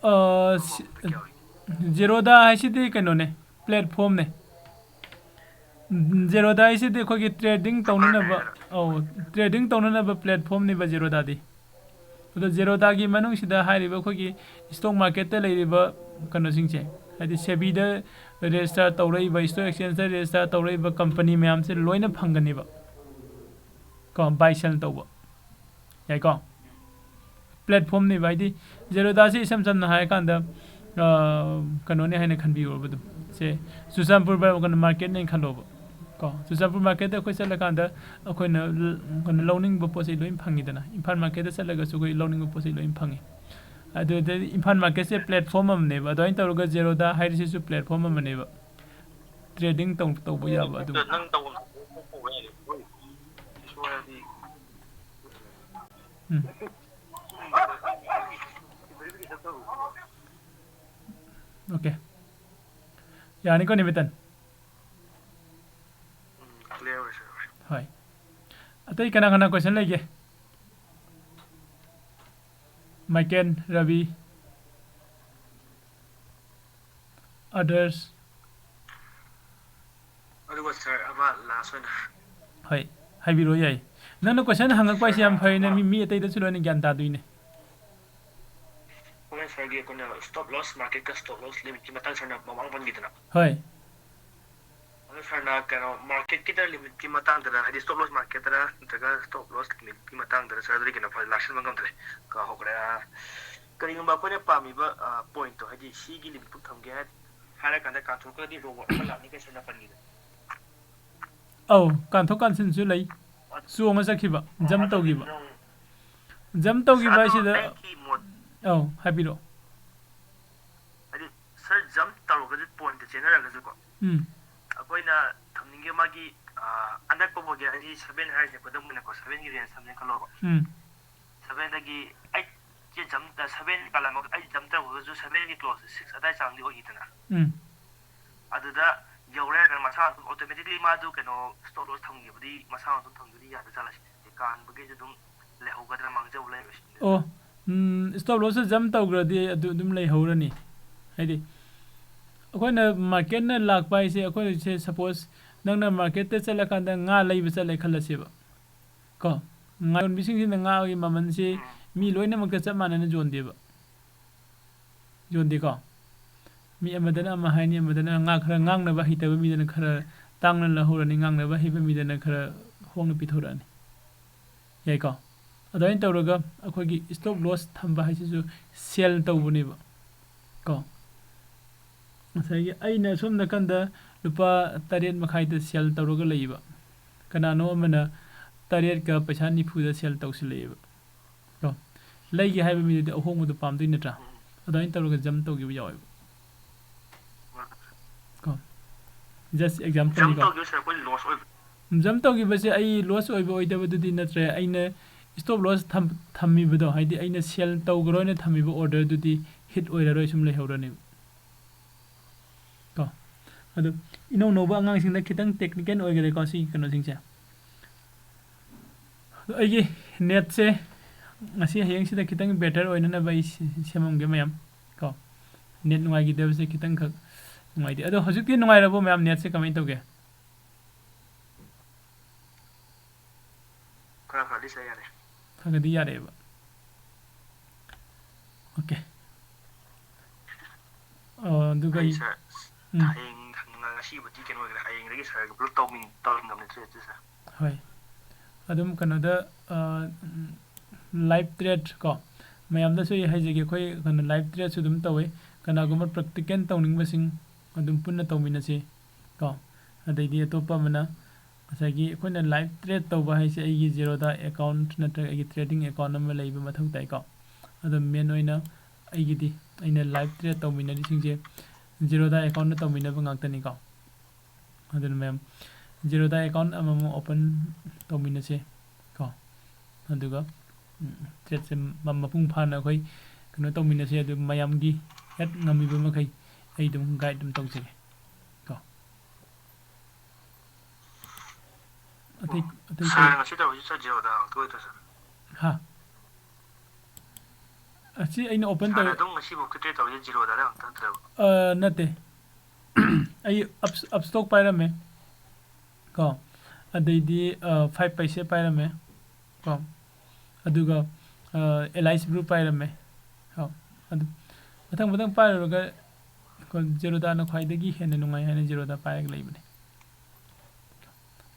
ꯑ, ꯁꯤ-, ꯑꯃꯃꯝꯗ ꯀꯌꯥ ꯑꯣꯏꯒꯦ? ꯖꯦꯔꯣꯗꯥ ꯍꯥꯏꯁꯤꯗꯤ ꯀꯩꯅꯣꯅꯦ, ꯄ꯭ꯂꯦꯠꯐꯣꯝꯅꯦ꯫ ꯖꯦꯔꯣꯗꯥ ꯍꯥꯏꯁꯤꯗꯤ ꯑꯩꯈꯣꯏꯒꯤ ꯇ꯭ꯔꯦꯗꯤꯡ ꯇꯧꯅꯅꯕ, ꯑꯧ, ꯇ꯭ꯔꯦꯗꯤꯡ ꯇꯧꯅꯅꯕ ꯄ꯭ꯂꯦꯠꯐꯣꯝꯅꯦꯕ ꯖꯦꯔꯣꯗꯥꯗꯤ꯫ ꯑꯗꯣ ꯖꯦꯔꯣꯗꯥꯒꯤ ꯃꯅꯨꯡꯁꯤꯗ ꯍꯥꯏꯔꯤꯕ ꯑꯩꯈꯣꯏꯒꯤ ꯁ꯭ꯇꯣꯛ ꯃꯥꯔꯀꯦꯠꯇ ꯂꯩꯔꯤꯕ ꯀꯩꯅꯣꯁꯤꯡꯁꯦ, ꯍꯥꯏꯗꯤ ꯁꯦꯕꯤꯗ ꯔꯦꯖꯤꯁꯇꯥꯔ ꯇꯧꯔꯛꯏꯕ, ꯁ꯭ꯇꯣꯛ ꯑꯦꯛꯁꯆꯦꯟꯖꯇ ꯔꯦꯖꯤꯁꯇꯥꯔ ꯇꯧꯔꯛꯏꯕ ꯀꯝꯄꯅꯤ ꯃꯌꯥꯝꯁꯦ ꯂꯣꯏꯅ ꯐꯪꯒꯅꯦꯕ꯫ ꯀꯣ, ꯕꯥꯏ ꯁꯦꯜ ꯇꯧꯕ ꯌꯥꯏꯀꯣ꯫ ꯄ꯭ꯂꯦꯠꯐꯣꯝꯅꯦꯕ, ꯍꯥꯏꯗꯤ ꯖꯦꯔꯣꯗꯥꯁꯤ ꯏꯁꯝ ꯁꯝꯅ ꯍꯥꯏꯔꯀꯥꯟꯗ, ꯑꯥ, ꯀꯩꯅꯣꯅꯦ ꯍꯥꯏꯅ ꯈꯟꯕꯤꯌꯣꯕ ꯑꯗꯨꯝ꯫ ꯁꯦ, ꯆꯨꯔꯆꯥꯟꯄꯨꯔ ꯕ-, ꯀꯩꯅꯣ, ꯃꯥꯔꯀꯦꯠꯅꯦꯅ ꯈꯜꯂꯣꯕ꯫ ꯀꯣ, ꯆꯨꯔꯆꯥꯟꯄꯨꯔ ꯃꯥꯔꯀꯦꯠꯇ ꯑꯩꯈꯣꯏ ꯆꯠꯂꯀꯥꯟꯗ ꯑꯩꯈꯣꯏꯅ ꯂ-, ꯀꯩꯅꯣ, ꯂꯧꯅꯤꯡꯕ ꯄꯣꯠ ꯆꯩ ꯂꯣꯏ ꯐꯪꯉꯤꯗꯅ꯫ ꯏꯝꯐꯥꯜ ꯃꯥꯔꯀꯦꯠꯇ ꯆꯠꯂꯒꯁꯨ ꯑꯩꯈꯣꯏ ꯂꯧꯅꯤꯡꯕ ꯄꯣꯠ ꯆꯩ ꯂꯣꯏ ꯐꯪꯉꯤ꯫ ꯑꯗꯨꯗ ꯏꯝꯐꯥꯜ ꯃꯥꯔꯀꯦꯠꯁꯦ ꯄ꯭ꯂꯦꯠꯐꯣꯝ ꯑꯃꯅꯦꯕ꯫ ꯑꯗꯨꯃꯥꯏꯅ ꯇꯧꯔꯒ ꯖꯦꯔꯣꯗꯥ ꯍꯥꯏꯔꯤꯁꯤꯁꯨ ꯄ꯭ꯂꯦꯠꯐꯣꯝ ꯑꯃꯅꯦꯕ꯫ ꯇ꯭ꯔꯦꯗꯤꯡ ꯇꯧ-, ꯇꯧꯕ ꯌꯥꯕ ꯑꯗꯨꯝ꯫ ꯅꯪ ꯇꯧꯐꯝ ꯊꯣꯛꯄ ꯇꯧꯕ ꯌꯥꯏ꯫ ꯍꯣꯏ꯫ ꯁꯤꯁꯨ ꯍꯥꯏꯗꯤ ꯎꯝ꯫ ꯑꯣꯀꯦ꯫ ꯌꯥꯅꯤꯀꯣ, ꯅꯤꯕꯦꯇꯟ? ꯎꯝ, clear ꯑꯣꯏ, sir, ꯑꯣꯏ꯫ ꯍꯣꯏ꯫ ꯑꯇꯩ ꯀꯅꯥ ꯀꯅꯥ question ꯂꯩꯒꯦ? Michael, Rabi, others? ꯑꯗꯨꯒ sir, ꯑꯃ last ꯑꯣꯏꯅ꯫ ꯍꯣꯏ, ꯍꯥꯏꯕꯤꯔꯣ, ꯌꯥꯏ꯫ ꯅꯪꯅ question ꯍꯪꯉꯛꯄ ꯍꯥꯏꯁꯦ ꯌꯥꯝ ꯐꯔꯦꯅꯦ, ꯃꯤ, ꯃꯤ ꯑꯇꯩꯗꯁꯨ ꯂꯣꯏꯅ ꯒ꯭ꯌꯥꯟ ꯇꯥꯗꯣꯏꯅꯦ꯫ ꯍꯣꯏ, sir ꯒꯤ ꯑꯩꯈꯣꯏꯅ stop loss market ꯀ stop loss limit ꯀꯤ ꯃꯇꯥꯡ sir ꯅ ꯃꯃꯥꯡ ꯄꯟꯈꯤꯗꯅ꯫ ꯍꯣꯏ꯫ ꯑꯗꯣ sir ꯅ ꯀꯩꯅꯣ, market ꯀꯤꯗ limit ꯀꯤ ꯃꯇꯥꯡꯗꯔ, ꯍꯥꯏꯗꯤ stop loss market ꯇꯔ, ꯅꯠꯇ꯭ꯔꯒ stop loss limit ꯀꯤ ꯃꯇꯥꯡꯗꯔ, sir ꯑꯗꯨꯗꯤ ꯀꯩꯅꯣ ꯐꯖꯅ ꯂꯥꯛꯁꯤꯟꯕ ꯉꯝꯗ꯭ꯔꯦ, ꯀꯥꯎꯈ꯭ꯔꯦ꯫ ꯑ, ꯀꯔꯤꯒꯨꯝꯕ ꯑꯩꯈꯣꯏꯅ ꯄꯥꯝꯃꯤꯕ, ꯑ, point ꯇꯣ, ꯍꯥꯏꯗꯤ ꯁꯤꯒꯤ limit ꯄꯨ ꯊꯝꯒꯦ ꯍꯥꯏ-, ꯍꯥꯏꯔꯀꯥꯟꯗ ꯀꯥꯟꯊꯣꯛꯈ꯭ꯔꯗꯤ reward ꯑꯃ ꯂꯥꯛꯅꯤ ꯀꯥꯏ sir ꯅ ꯄꯟꯈꯤꯗꯅ꯫ ꯑꯧ, ꯀꯥꯟꯊꯣꯛ ꯀꯥꯟꯁꯤꯟꯁꯨ ꯂꯩ꯫ ꯆꯣꯡꯉ ꯆꯠꯈꯤꯕ, jump ꯇꯧꯈꯤꯕ꯫ Jump ꯇꯧꯈꯤꯕ ꯍꯥꯏꯁꯤꯗ, ꯑꯩꯒꯤ ꯃꯣꯠ ꯑꯧ, ꯍꯥꯏꯕꯤꯔꯛꯑꯣ꯫ ꯍꯥꯏꯗꯤ, sir, jump ꯇꯧꯔꯒꯁꯨ, point ꯇ ꯆꯦꯟꯅꯔꯒꯁꯨꯀꯣ, ꯎꯝ꯫ ꯑꯩꯈꯣꯏꯅ ꯊꯝꯅꯤꯡꯉꯦ ꯃꯥꯒꯤ, ꯑ, ꯑꯅꯛꯄ ꯃꯣꯗꯦꯜ ꯍꯥꯏꯗꯤ seven ꯍꯥꯏꯔꯤꯁꯦ, ꯈꯨꯗꯝ ꯑꯣꯏꯅꯀꯣ, seven ꯒꯤ range ꯊꯝꯖꯦꯅ ꯈꯜꯂꯣꯕ꯫ ꯎꯝ꯫ Seven ꯗꯒꯤ eight ꯁꯦ jump, seven ꯀꯥꯜꯂꯝꯃꯒ eight jump ꯇꯧꯔꯒꯁꯨ seven ꯒꯤ close six ꯑꯗꯥꯏ ꯆꯥꯡꯗꯤ ꯑꯣꯏꯈꯤꯗꯅ꯫ ꯎꯝ꯫ ꯑꯗꯨꯗ ꯌꯧꯔꯦ ꯍꯥꯏꯔꯒꯅ ꯃꯁꯥ ꯑꯗꯨꯝ automatically ꯃꯥꯗꯨ ꯀꯩꯅꯣ stop loss ꯊꯝꯈꯤꯕꯗꯤ ꯃꯁꯥ ꯑꯗꯨꯝ ꯊꯝꯈꯤꯕꯗꯤ ꯌꯥꯗ ꯖꯥꯠꯂ ꯁꯤꯅꯤ꯫ ꯀꯥꯟꯕꯒꯤꯁꯨ ꯑꯗꯨꯝ ꯂꯩꯍꯧꯒꯗ꯭ꯔꯥ ꯃꯥꯡꯖꯕ ꯂꯩꯕ꯭ꯔꯥ ꯁꯤꯅꯤ꯫ ꯑꯣ, ꯎꯝ, stop loss ꯁꯦ jump ꯇꯧꯈ꯭ꯔꯗꯤ ꯑꯗꯨ ꯑꯗꯨꯝ ꯂꯩꯍꯧꯔꯅꯤ꯫ ꯍꯥꯏꯗꯤ, ꯑꯩꯈꯣꯏꯅ ꯃꯥꯔꯀꯦꯠꯅ ꯂꯥꯛꯄ ꯍꯥꯏꯁꯦ, ꯑꯩꯈꯣꯏꯁꯦ ꯁꯄꯣꯁ ꯅꯪꯅ ꯃꯥꯔꯀꯦꯠꯇ ꯆꯠꯂꯀꯥꯟꯗ ꯉꯥ ꯂꯩꯕ ꯆꯠꯂꯦ ꯈꯜꯂꯁꯦꯕ ꯀꯣ꯫ ꯉꯥ ꯌꯣꯟꯕꯤꯁꯤꯡꯁꯤꯅ ꯉꯥꯒꯤ ꯃꯃꯜꯁꯤ ꯃꯤ ꯂꯣꯏꯅꯃꯛꯇ ꯆꯞ ꯃꯥꯟꯅꯅ ꯌꯣꯟꯗꯦꯕ, ꯌꯣꯟꯗꯦꯀꯣ꯫ ꯃꯤ ꯑꯃꯗꯅ ꯑꯃ ꯍꯥꯏꯅꯤ, ꯑꯃꯗꯅ ꯉꯥ ꯈꯔ ꯉꯥꯡꯅꯕ ꯍꯩꯇꯕ ꯃꯤꯗꯅ ꯈꯔ ꯇꯥꯡꯅ ꯂꯧꯍꯧꯔꯅꯤ, ꯉꯥꯡꯅꯕ ꯍꯩꯕ ꯃꯤꯗꯅ ꯈꯔ ꯍꯣꯡꯅ ꯄꯤꯊꯣꯔꯛꯑꯅꯤ꯫ ꯌꯥꯏꯀꯣ? ꯑꯗꯨꯃꯥꯏꯅ ꯇꯧꯔꯒ ꯑꯩꯈꯣꯏꯒꯤ stop loss ꯊꯝꯕ ꯍꯥꯏꯁꯤꯁꯨ sell ꯇꯧꯕꯅꯦꯕ ꯀꯣ꯫ ꯉꯁꯥꯏꯒꯤ ꯑꯩꯅ ꯁꯣꯝ ꯅꯥꯀꯟꯗ ꯂꯨꯄꯥ ꯇꯔꯦꯠ ꯃꯈꯥꯏꯗ sell ꯇꯧꯔꯒ ꯂꯩꯌꯦꯕ, ꯀꯅꯥꯅꯣ ꯑꯃꯅ ꯇꯔꯦꯠꯀ ꯄꯩꯁꯥ ꯅꯤꯐꯨꯗ sell ꯇꯧꯁꯤꯜꯂꯛꯑꯦꯕ ꯀꯣ꯫ ꯂꯩꯒꯦ ꯍꯥꯏꯕ ꯃꯤꯗꯨꯗꯤ ꯑꯍꯣꯡꯕꯗꯣ ꯄꯥꯝꯗꯣꯏ ꯅꯠꯇ꯭ꯔꯥ? ꯑꯗꯨꯃꯥꯏꯅ ꯇꯧꯔꯒ jump ꯇꯧꯈꯤꯕ ꯌꯥꯎꯋꯦꯕ ꯀꯣ꯫ Just example ꯅꯤꯀꯣ꯫ Jump ꯇꯧꯈꯤꯕꯁꯦ ꯑꯩꯈꯣꯏ loss ꯑꯣꯏꯕ꯫ Jump ꯇꯧꯈꯤꯕꯁꯦ ꯑꯩ loss ꯑꯣꯏꯕ ꯑꯣꯏꯗꯕꯗꯨꯗꯤ ꯅꯠꯇ꯭ꯔꯦ, ꯑꯩꯅ stop loss ꯊꯝ-, ꯊꯝꯃꯤꯕꯗꯣ, ꯍꯥꯏꯗꯤ ꯑꯩꯅ sell ꯇꯧꯈ꯭ꯔꯣꯏꯅ ꯊꯝꯃꯤꯕ orderꯗꯨꯗꯤ hit ꯑꯣꯏꯔꯔꯣꯏ, ꯁꯨꯝ ꯂꯩꯍꯧꯔꯅꯦꯕ ꯀꯣ꯫ ꯑꯗꯨ ꯏꯅꯧ ꯅꯧꯕ ꯑꯉꯥꯡꯁꯤꯡꯗ ꯈꯤꯇꯪ technical ꯑꯣꯏꯈꯔꯦꯀꯣ ꯁꯤ ꯀꯩꯅꯣꯁꯤꯡꯁꯦ꯫ ꯑꯗꯣ ꯑꯩꯒꯤ netꯁꯦ ꯉꯁꯤ ꯍꯌꯦꯡꯁꯤꯗ ꯈꯤꯇꯪ better ꯑꯣꯏꯅꯅꯕ ꯑꯩ ꯁꯤ-, ꯁꯦꯝꯃꯝꯒꯦ ꯃꯌꯥꯝ ꯀꯣ꯫ Net ꯅꯨꯡꯉꯥꯏꯈꯤꯗꯕꯁꯦ ꯈꯤꯇꯪꯈꯛ ꯅꯨꯡꯉꯥꯏꯇꯦ꯫ ꯑꯗꯣ ꯍꯧꯖꯤꯛꯇꯤ ꯅꯨꯡꯉꯥꯏꯔꯕꯣ ꯃꯌꯥꯝ, netꯁꯦ ꯀꯃꯥꯏꯅ ꯇꯧꯒꯦ? ꯈꯔ ꯈꯔꯗꯤ ꯁꯥ ꯌꯥꯔꯦ꯫ ꯈꯔ ꯈꯔꯗꯤ ꯌꯥꯔꯛꯑꯦꯕ꯫ Okay꯫ ꯑ, ꯑꯗꯨꯒ ꯑꯩ, ꯑꯩ sir, ꯎꯝ꯫ ꯍꯌꯦꯡ, ꯉꯁꯤꯕꯨꯗꯤ ꯀꯩꯅꯣ ꯑꯣꯏꯈ꯭ꯔꯦ, ꯍꯌꯦꯡꯗꯒꯤ sirꯒ ꯄꯨꯂꯞ ꯇꯧꯃꯤꯟ-, ꯇꯧꯔꯝꯗꯕꯅꯦ tradeꯁꯦ sir꯫ ꯍꯣꯏ꯫ ꯑꯗꯨꯝ ꯀꯩꯅꯣꯗ, ꯑ, ꯎꯝ, live trade ꯀꯣ, ꯃꯌꯥꯝꯗꯁꯨ ꯑꯩ ꯍꯥꯏꯖꯒꯦ, ꯑꯩꯈꯣꯏ ꯀꯩꯅꯣ live tradeꯁꯨ ꯑꯗꯨꯝ ꯇꯧꯋꯦ꯫ ꯀꯅꯥꯒꯨꯝꯕ practical ꯇꯧꯅꯤꯡꯕꯁꯤꯡ ꯑꯗꯨꯝ ꯄꯨꯟꯅ ꯇꯧꯃꯤꯟꯅꯁꯤ ꯀꯣ꯫ ꯑꯗꯩꯗꯤ ꯑꯇꯣꯞꯄ ꯑꯃꯅ ꯉꯁꯥꯏꯒꯤ ꯑꯩꯈꯣꯏꯅ live trade ꯇꯧꯕ ꯍꯥꯏꯁꯦ ꯑꯩꯒꯤ Zerodha account ꯅꯠꯇ꯭ꯔꯒ ꯑꯩꯒꯤ trading account ꯑꯃ ꯂꯩꯕ ꯃꯊꯧ ꯇꯥꯏꯀꯣ꯫ ꯑꯗꯣ main ꯑꯣꯏꯅ ꯑꯩꯒꯤꯗꯤ ꯑꯩꯅ live trade ꯇꯧꯃꯤꯟꯅꯔꯤꯁꯤꯡꯁꯦ Zerodha accountꯇ ꯇꯧꯃꯤꯟꯅꯕ ꯉꯥꯛꯇꯅꯤꯀꯣ꯫ ꯑꯗꯨꯅ ꯃꯌꯥꯝ Zerodha account ꯑꯃꯃꯝ open ꯇꯧꯃꯤꯟꯅꯁꯦ ꯀꯣ꯫ ꯑꯗꯨꯒ, ꯎꯝ, tradeꯁꯦ ꯃ-, ꯃꯄꯨꯡ ꯐꯥꯅ ꯑꯩꯈꯣꯏ ꯀꯩꯅꯣ ꯇꯧꯃꯤꯟꯅꯁꯦ꯫ ꯑꯗꯨ ꯃꯌꯥꯝꯒꯤ ꯍꯦꯛ ꯉꯝꯃꯤꯕ ꯃꯈꯩ ꯑꯩ ꯑꯗꯨꯝ guide ꯑꯗꯨꯝ ꯇꯧꯖꯒꯦ ꯀꯣ꯫ ꯑꯇꯩ, ꯑꯇꯩ sir, ꯀꯩ-, ꯉꯁꯤ ꯇꯧꯔꯤꯁꯦ sir Zerodha ꯉꯥꯛꯇ ꯑꯣꯏꯗꯣꯏꯔꯣ sir? ꯍꯥ? ꯑꯁꯤ ꯑꯩꯅ open sir ꯇꯧꯔꯦ꯫ ꯑꯗꯨꯝ ꯉꯁꯤꯐꯥꯎ trade ꯇꯧꯔꯤꯁꯦ Zerodhaꯗ ꯉꯥꯛꯇ ꯅꯠꯇ꯭ꯔꯕ? ꯑ, ꯅꯠꯇꯦ꯫ ꯑꯩ ꯑꯞ ꯑꯞ ꯁ꯭ꯇꯣꯛ ꯄꯥꯏꯔꯝꯃꯦ ꯀꯣ, ꯑꯗꯩꯗꯤ ꯐꯥꯏꯚ ꯄꯩꯁꯦ ꯄꯥꯏꯔꯝꯃꯦ ꯀꯣ, ꯑꯗꯨꯒ ꯑꯦꯂꯥꯏꯁ ꯕ꯭ꯂꯨ ꯄꯥꯏꯔꯝꯃꯦ ꯀꯣ꯫ ꯑꯗꯨ ꯃꯊꯪ ꯃꯊꯪ ꯄꯥꯏꯔꯨꯔꯒ ꯀꯣ, ꯖꯦꯔꯣꯗꯥꯅ ꯈ꯭ꯋꯥꯏꯗꯒꯤ ꯍꯦꯟꯅ ꯅꯨꯡꯉꯥꯏ ꯍꯥꯏꯅ ꯖꯦꯔꯣꯗꯥ ꯄꯥꯏꯔꯒ ꯂꯩꯕꯅꯦ꯫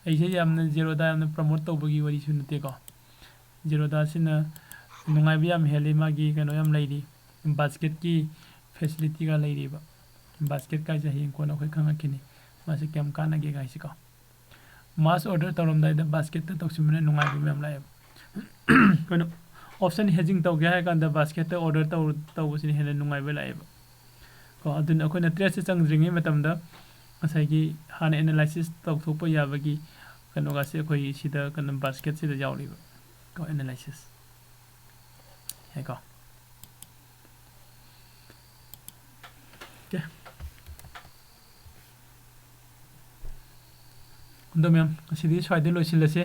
ꯑꯩꯁꯦ ꯌꯥꯝꯅ ꯖꯦꯔꯣꯗꯥ ꯌꯥꯝꯅ ꯄ꯭ꯔꯃꯣꯠ ꯇꯧꯕꯒꯤ ꯋꯥꯔꯤꯁꯨ ꯅꯠꯇꯦꯀꯣ꯫ ꯖꯦꯔꯣꯗꯥꯁꯤꯅ ꯅꯨꯡꯉꯥꯏꯕ ꯌꯥꯝ ꯍꯦꯜꯂꯤ, ꯃꯥꯒꯤ ꯀꯩꯅꯣ ꯌꯥꯝ ꯂꯩꯔꯤ, ꯕꯥꯁꯀꯦꯠꯀꯤ ꯐꯦꯁꯤꯂꯤꯇꯤꯒ ꯂꯩꯔꯤꯕ꯫ ꯕꯥꯁꯀꯦꯠ ꯀꯥꯏꯁꯦ ꯍꯌꯦꯡ ꯀꯣꯟꯅ ꯑꯩꯈꯣꯏ ꯈꯪꯉꯛꯈꯤꯅꯤ, ꯃꯥꯁꯦ ꯀꯌꯥꯝ ꯀꯥꯟꯅꯒꯦ ꯀꯥꯏꯁꯦꯀꯣ꯫ ꯃꯥꯁ ꯑꯣꯔꯗꯔ ꯇꯧꯔꯝꯗꯥꯏꯗ ꯕꯥꯁꯀꯦꯠꯇ ꯇꯧꯁꯤꯟꯕꯅ ꯅꯨꯡꯉꯥꯏꯕ ꯃꯌꯥꯝ ꯂꯥꯛꯑꯦꯕ꯫ ꯑꯩꯈꯣꯏꯅ ꯑꯣꯞꯁꯟ ꯍꯦꯖꯤꯡ ꯇꯧꯒꯦ ꯍꯥꯏ ꯀꯥꯟꯗ ꯕꯥꯁꯀꯦꯠꯇ ꯑꯣꯔꯗꯔ ꯇꯧ ꯇꯧꯕꯁꯤꯅ ꯍꯦꯟꯅ ꯅꯨꯡꯉꯥꯏꯕ ꯂꯥꯛꯑꯦꯕ ꯀꯣ꯫ ꯑꯗꯨꯅ ꯑꯩꯈꯣꯏꯅ ꯇ꯭ꯔꯦꯠꯁꯦ ꯆꯪꯗ꯭ꯔꯤꯉꯩ ꯃꯇꯝꯗ ꯉꯁꯥꯏꯒꯤ ꯍꯥꯟꯅ ꯑꯦꯅꯥꯂꯥꯏꯁꯤꯁ ꯇꯧꯊꯣꯛꯄ ꯌꯥꯕꯒꯤ ꯀꯩꯅꯣꯒꯁꯦ ꯑꯩꯈꯣꯏ ꯁꯤꯗ ꯀꯩꯅꯣ ꯕꯥꯁꯀꯦꯠꯁꯤꯗ ꯌꯥꯎꯔꯤꯕ ꯀꯣ, ꯑꯦꯅꯥꯂꯥꯏꯁꯤꯁ ꯌꯥꯏꯀꯣ꯫ ꯑꯣꯀꯦ꯫ ꯑꯗꯣ ꯃꯦꯝ, ꯉꯁꯤꯗꯤ ꯁ꯭ꯋꯥꯏꯗ ꯂꯣꯏꯁꯤꯜꯂꯁꯦ꯫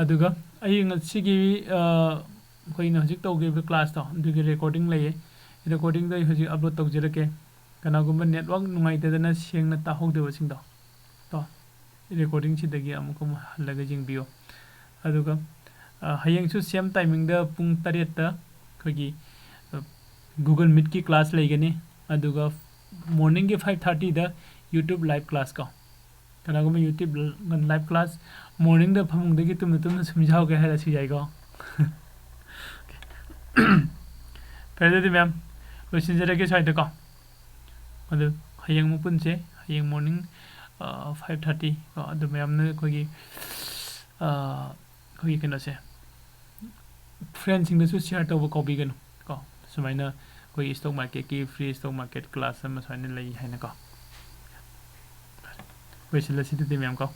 ꯑꯗꯨꯒ ꯑꯩ ꯉꯁꯤꯒꯤ, ꯑ, ꯑꯩꯈꯣꯏꯅ ꯍꯧꯖꯤꯛ ꯇꯧꯈꯤꯕ ꯀ꯭ꯂꯥꯁꯇꯣ, ꯑꯗꯨꯒꯤ ꯔꯦꯀꯣꯔꯗꯤꯡ ꯂꯩꯌꯦ꯫ ꯔꯦꯀꯣꯔꯗꯤꯡꯗꯣ ꯑꯩ ꯍꯧꯖꯤꯛ ꯑꯞꯂꯣꯗ ꯇꯧꯖꯔꯛꯀꯦ꯫ ꯀꯅꯥꯒꯨꯝꯕ ꯅꯦꯠꯋꯥꯛ ꯅꯨꯡꯉꯥꯏꯇꯗꯅ ꯁꯦꯡꯅ ꯇꯥꯍꯧꯗꯕꯁꯤꯡꯗꯣ, ꯀꯣ, ꯔꯦꯀꯣꯔꯗꯤꯡꯁꯤꯗꯒꯤ ꯑꯃꯨꯛ ꯑꯃꯨꯛ ꯍꯜꯂꯒ ꯌꯦꯡꯕꯤꯌꯨ꯫ ꯑꯗꯨꯒ, ꯑ, ꯍꯌꯦꯡꯁꯨ ꯁꯦꯝ ꯇꯥꯏꯃꯤꯡꯗ ꯄꯨꯡ ꯇꯔꯦꯠꯇ ꯑꯩꯈꯣꯏꯒꯤ, ꯑ, ꯒꯨꯒꯜ ꯃꯤꯠꯀꯤ ꯀ꯭ꯂꯥꯁ ꯂꯩꯒꯅꯤ꯫ ꯑꯗꯨꯒ ꯃꯣꯔꯅꯤꯡꯒꯤ ꯐꯥꯏꯚ ꯊꯥꯔꯇꯤꯗ YouTube ꯂꯥꯏꯚ ꯀ꯭ꯂꯥꯁ ꯀꯣ꯫ ꯀꯅꯥꯒꯨꯝꯕ YouTube ꯂꯥꯏꯚ ꯀ꯭ꯂꯥꯁ ꯃꯣꯔꯅꯤꯡꯗ ꯐꯃꯨꯡꯗꯒꯤ ꯇꯨꯝꯅ ꯇꯨꯝꯅ ꯁꯨꯝ ꯌꯥꯎꯒꯦ ꯍꯥꯏꯔꯁꯨ ꯌꯥꯏꯀꯣ꯫ ꯐꯔꯦ, ꯑꯗꯨꯗꯤ ꯃꯦꯝ, ꯂꯣꯏꯁꯤꯟꯖꯔꯒꯦ ꯁ꯭ꯋꯥꯏꯗꯀꯣ꯫ ꯑꯗꯨ ꯍꯌꯦꯡ ꯑꯃꯨꯛ ꯄꯨꯟꯁꯦ꯫ ꯍꯌꯦꯡ ꯃꯣꯔꯅꯤꯡ, ꯑ, ꯐꯥꯏꯚ ꯊꯥꯔꯇꯤ ꯀꯣ꯫ ꯑꯗꯨ ꯃꯌꯥꯝꯅ ꯑꯩꯈꯣꯏꯒꯤ, ꯑ, ꯑꯩꯈꯣꯏꯒꯤ ꯀꯩꯅꯣꯁꯦ, ꯐ꯭ꯔꯦꯟꯁꯤꯡꯗꯁꯨ ꯁꯤꯌꯔ ꯇꯧꯕ ꯀꯥꯎꯕꯤꯒꯅꯨ ꯀꯣ꯫ ꯁꯨꯃꯥꯏꯅ ꯑꯩꯈꯣꯏꯒꯤ ꯁ꯭ꯇꯣꯛ ꯃꯥꯔꯀꯦꯠꯀꯤ ꯐ꯭ꯔꯤ ꯁ꯭ꯇꯣꯛ ꯃꯥꯔꯀꯦꯠ ꯀ꯭ꯂꯥꯁ ꯑꯃ ꯁꯨꯃꯥꯏꯅ ꯂꯩ ꯍꯥꯏꯅꯀꯣ꯫ ꯂꯣꯏꯁꯤꯜꯂꯁꯤ ꯑꯗꯨꯗꯤ ꯃꯦꯝ ꯀꯣ꯫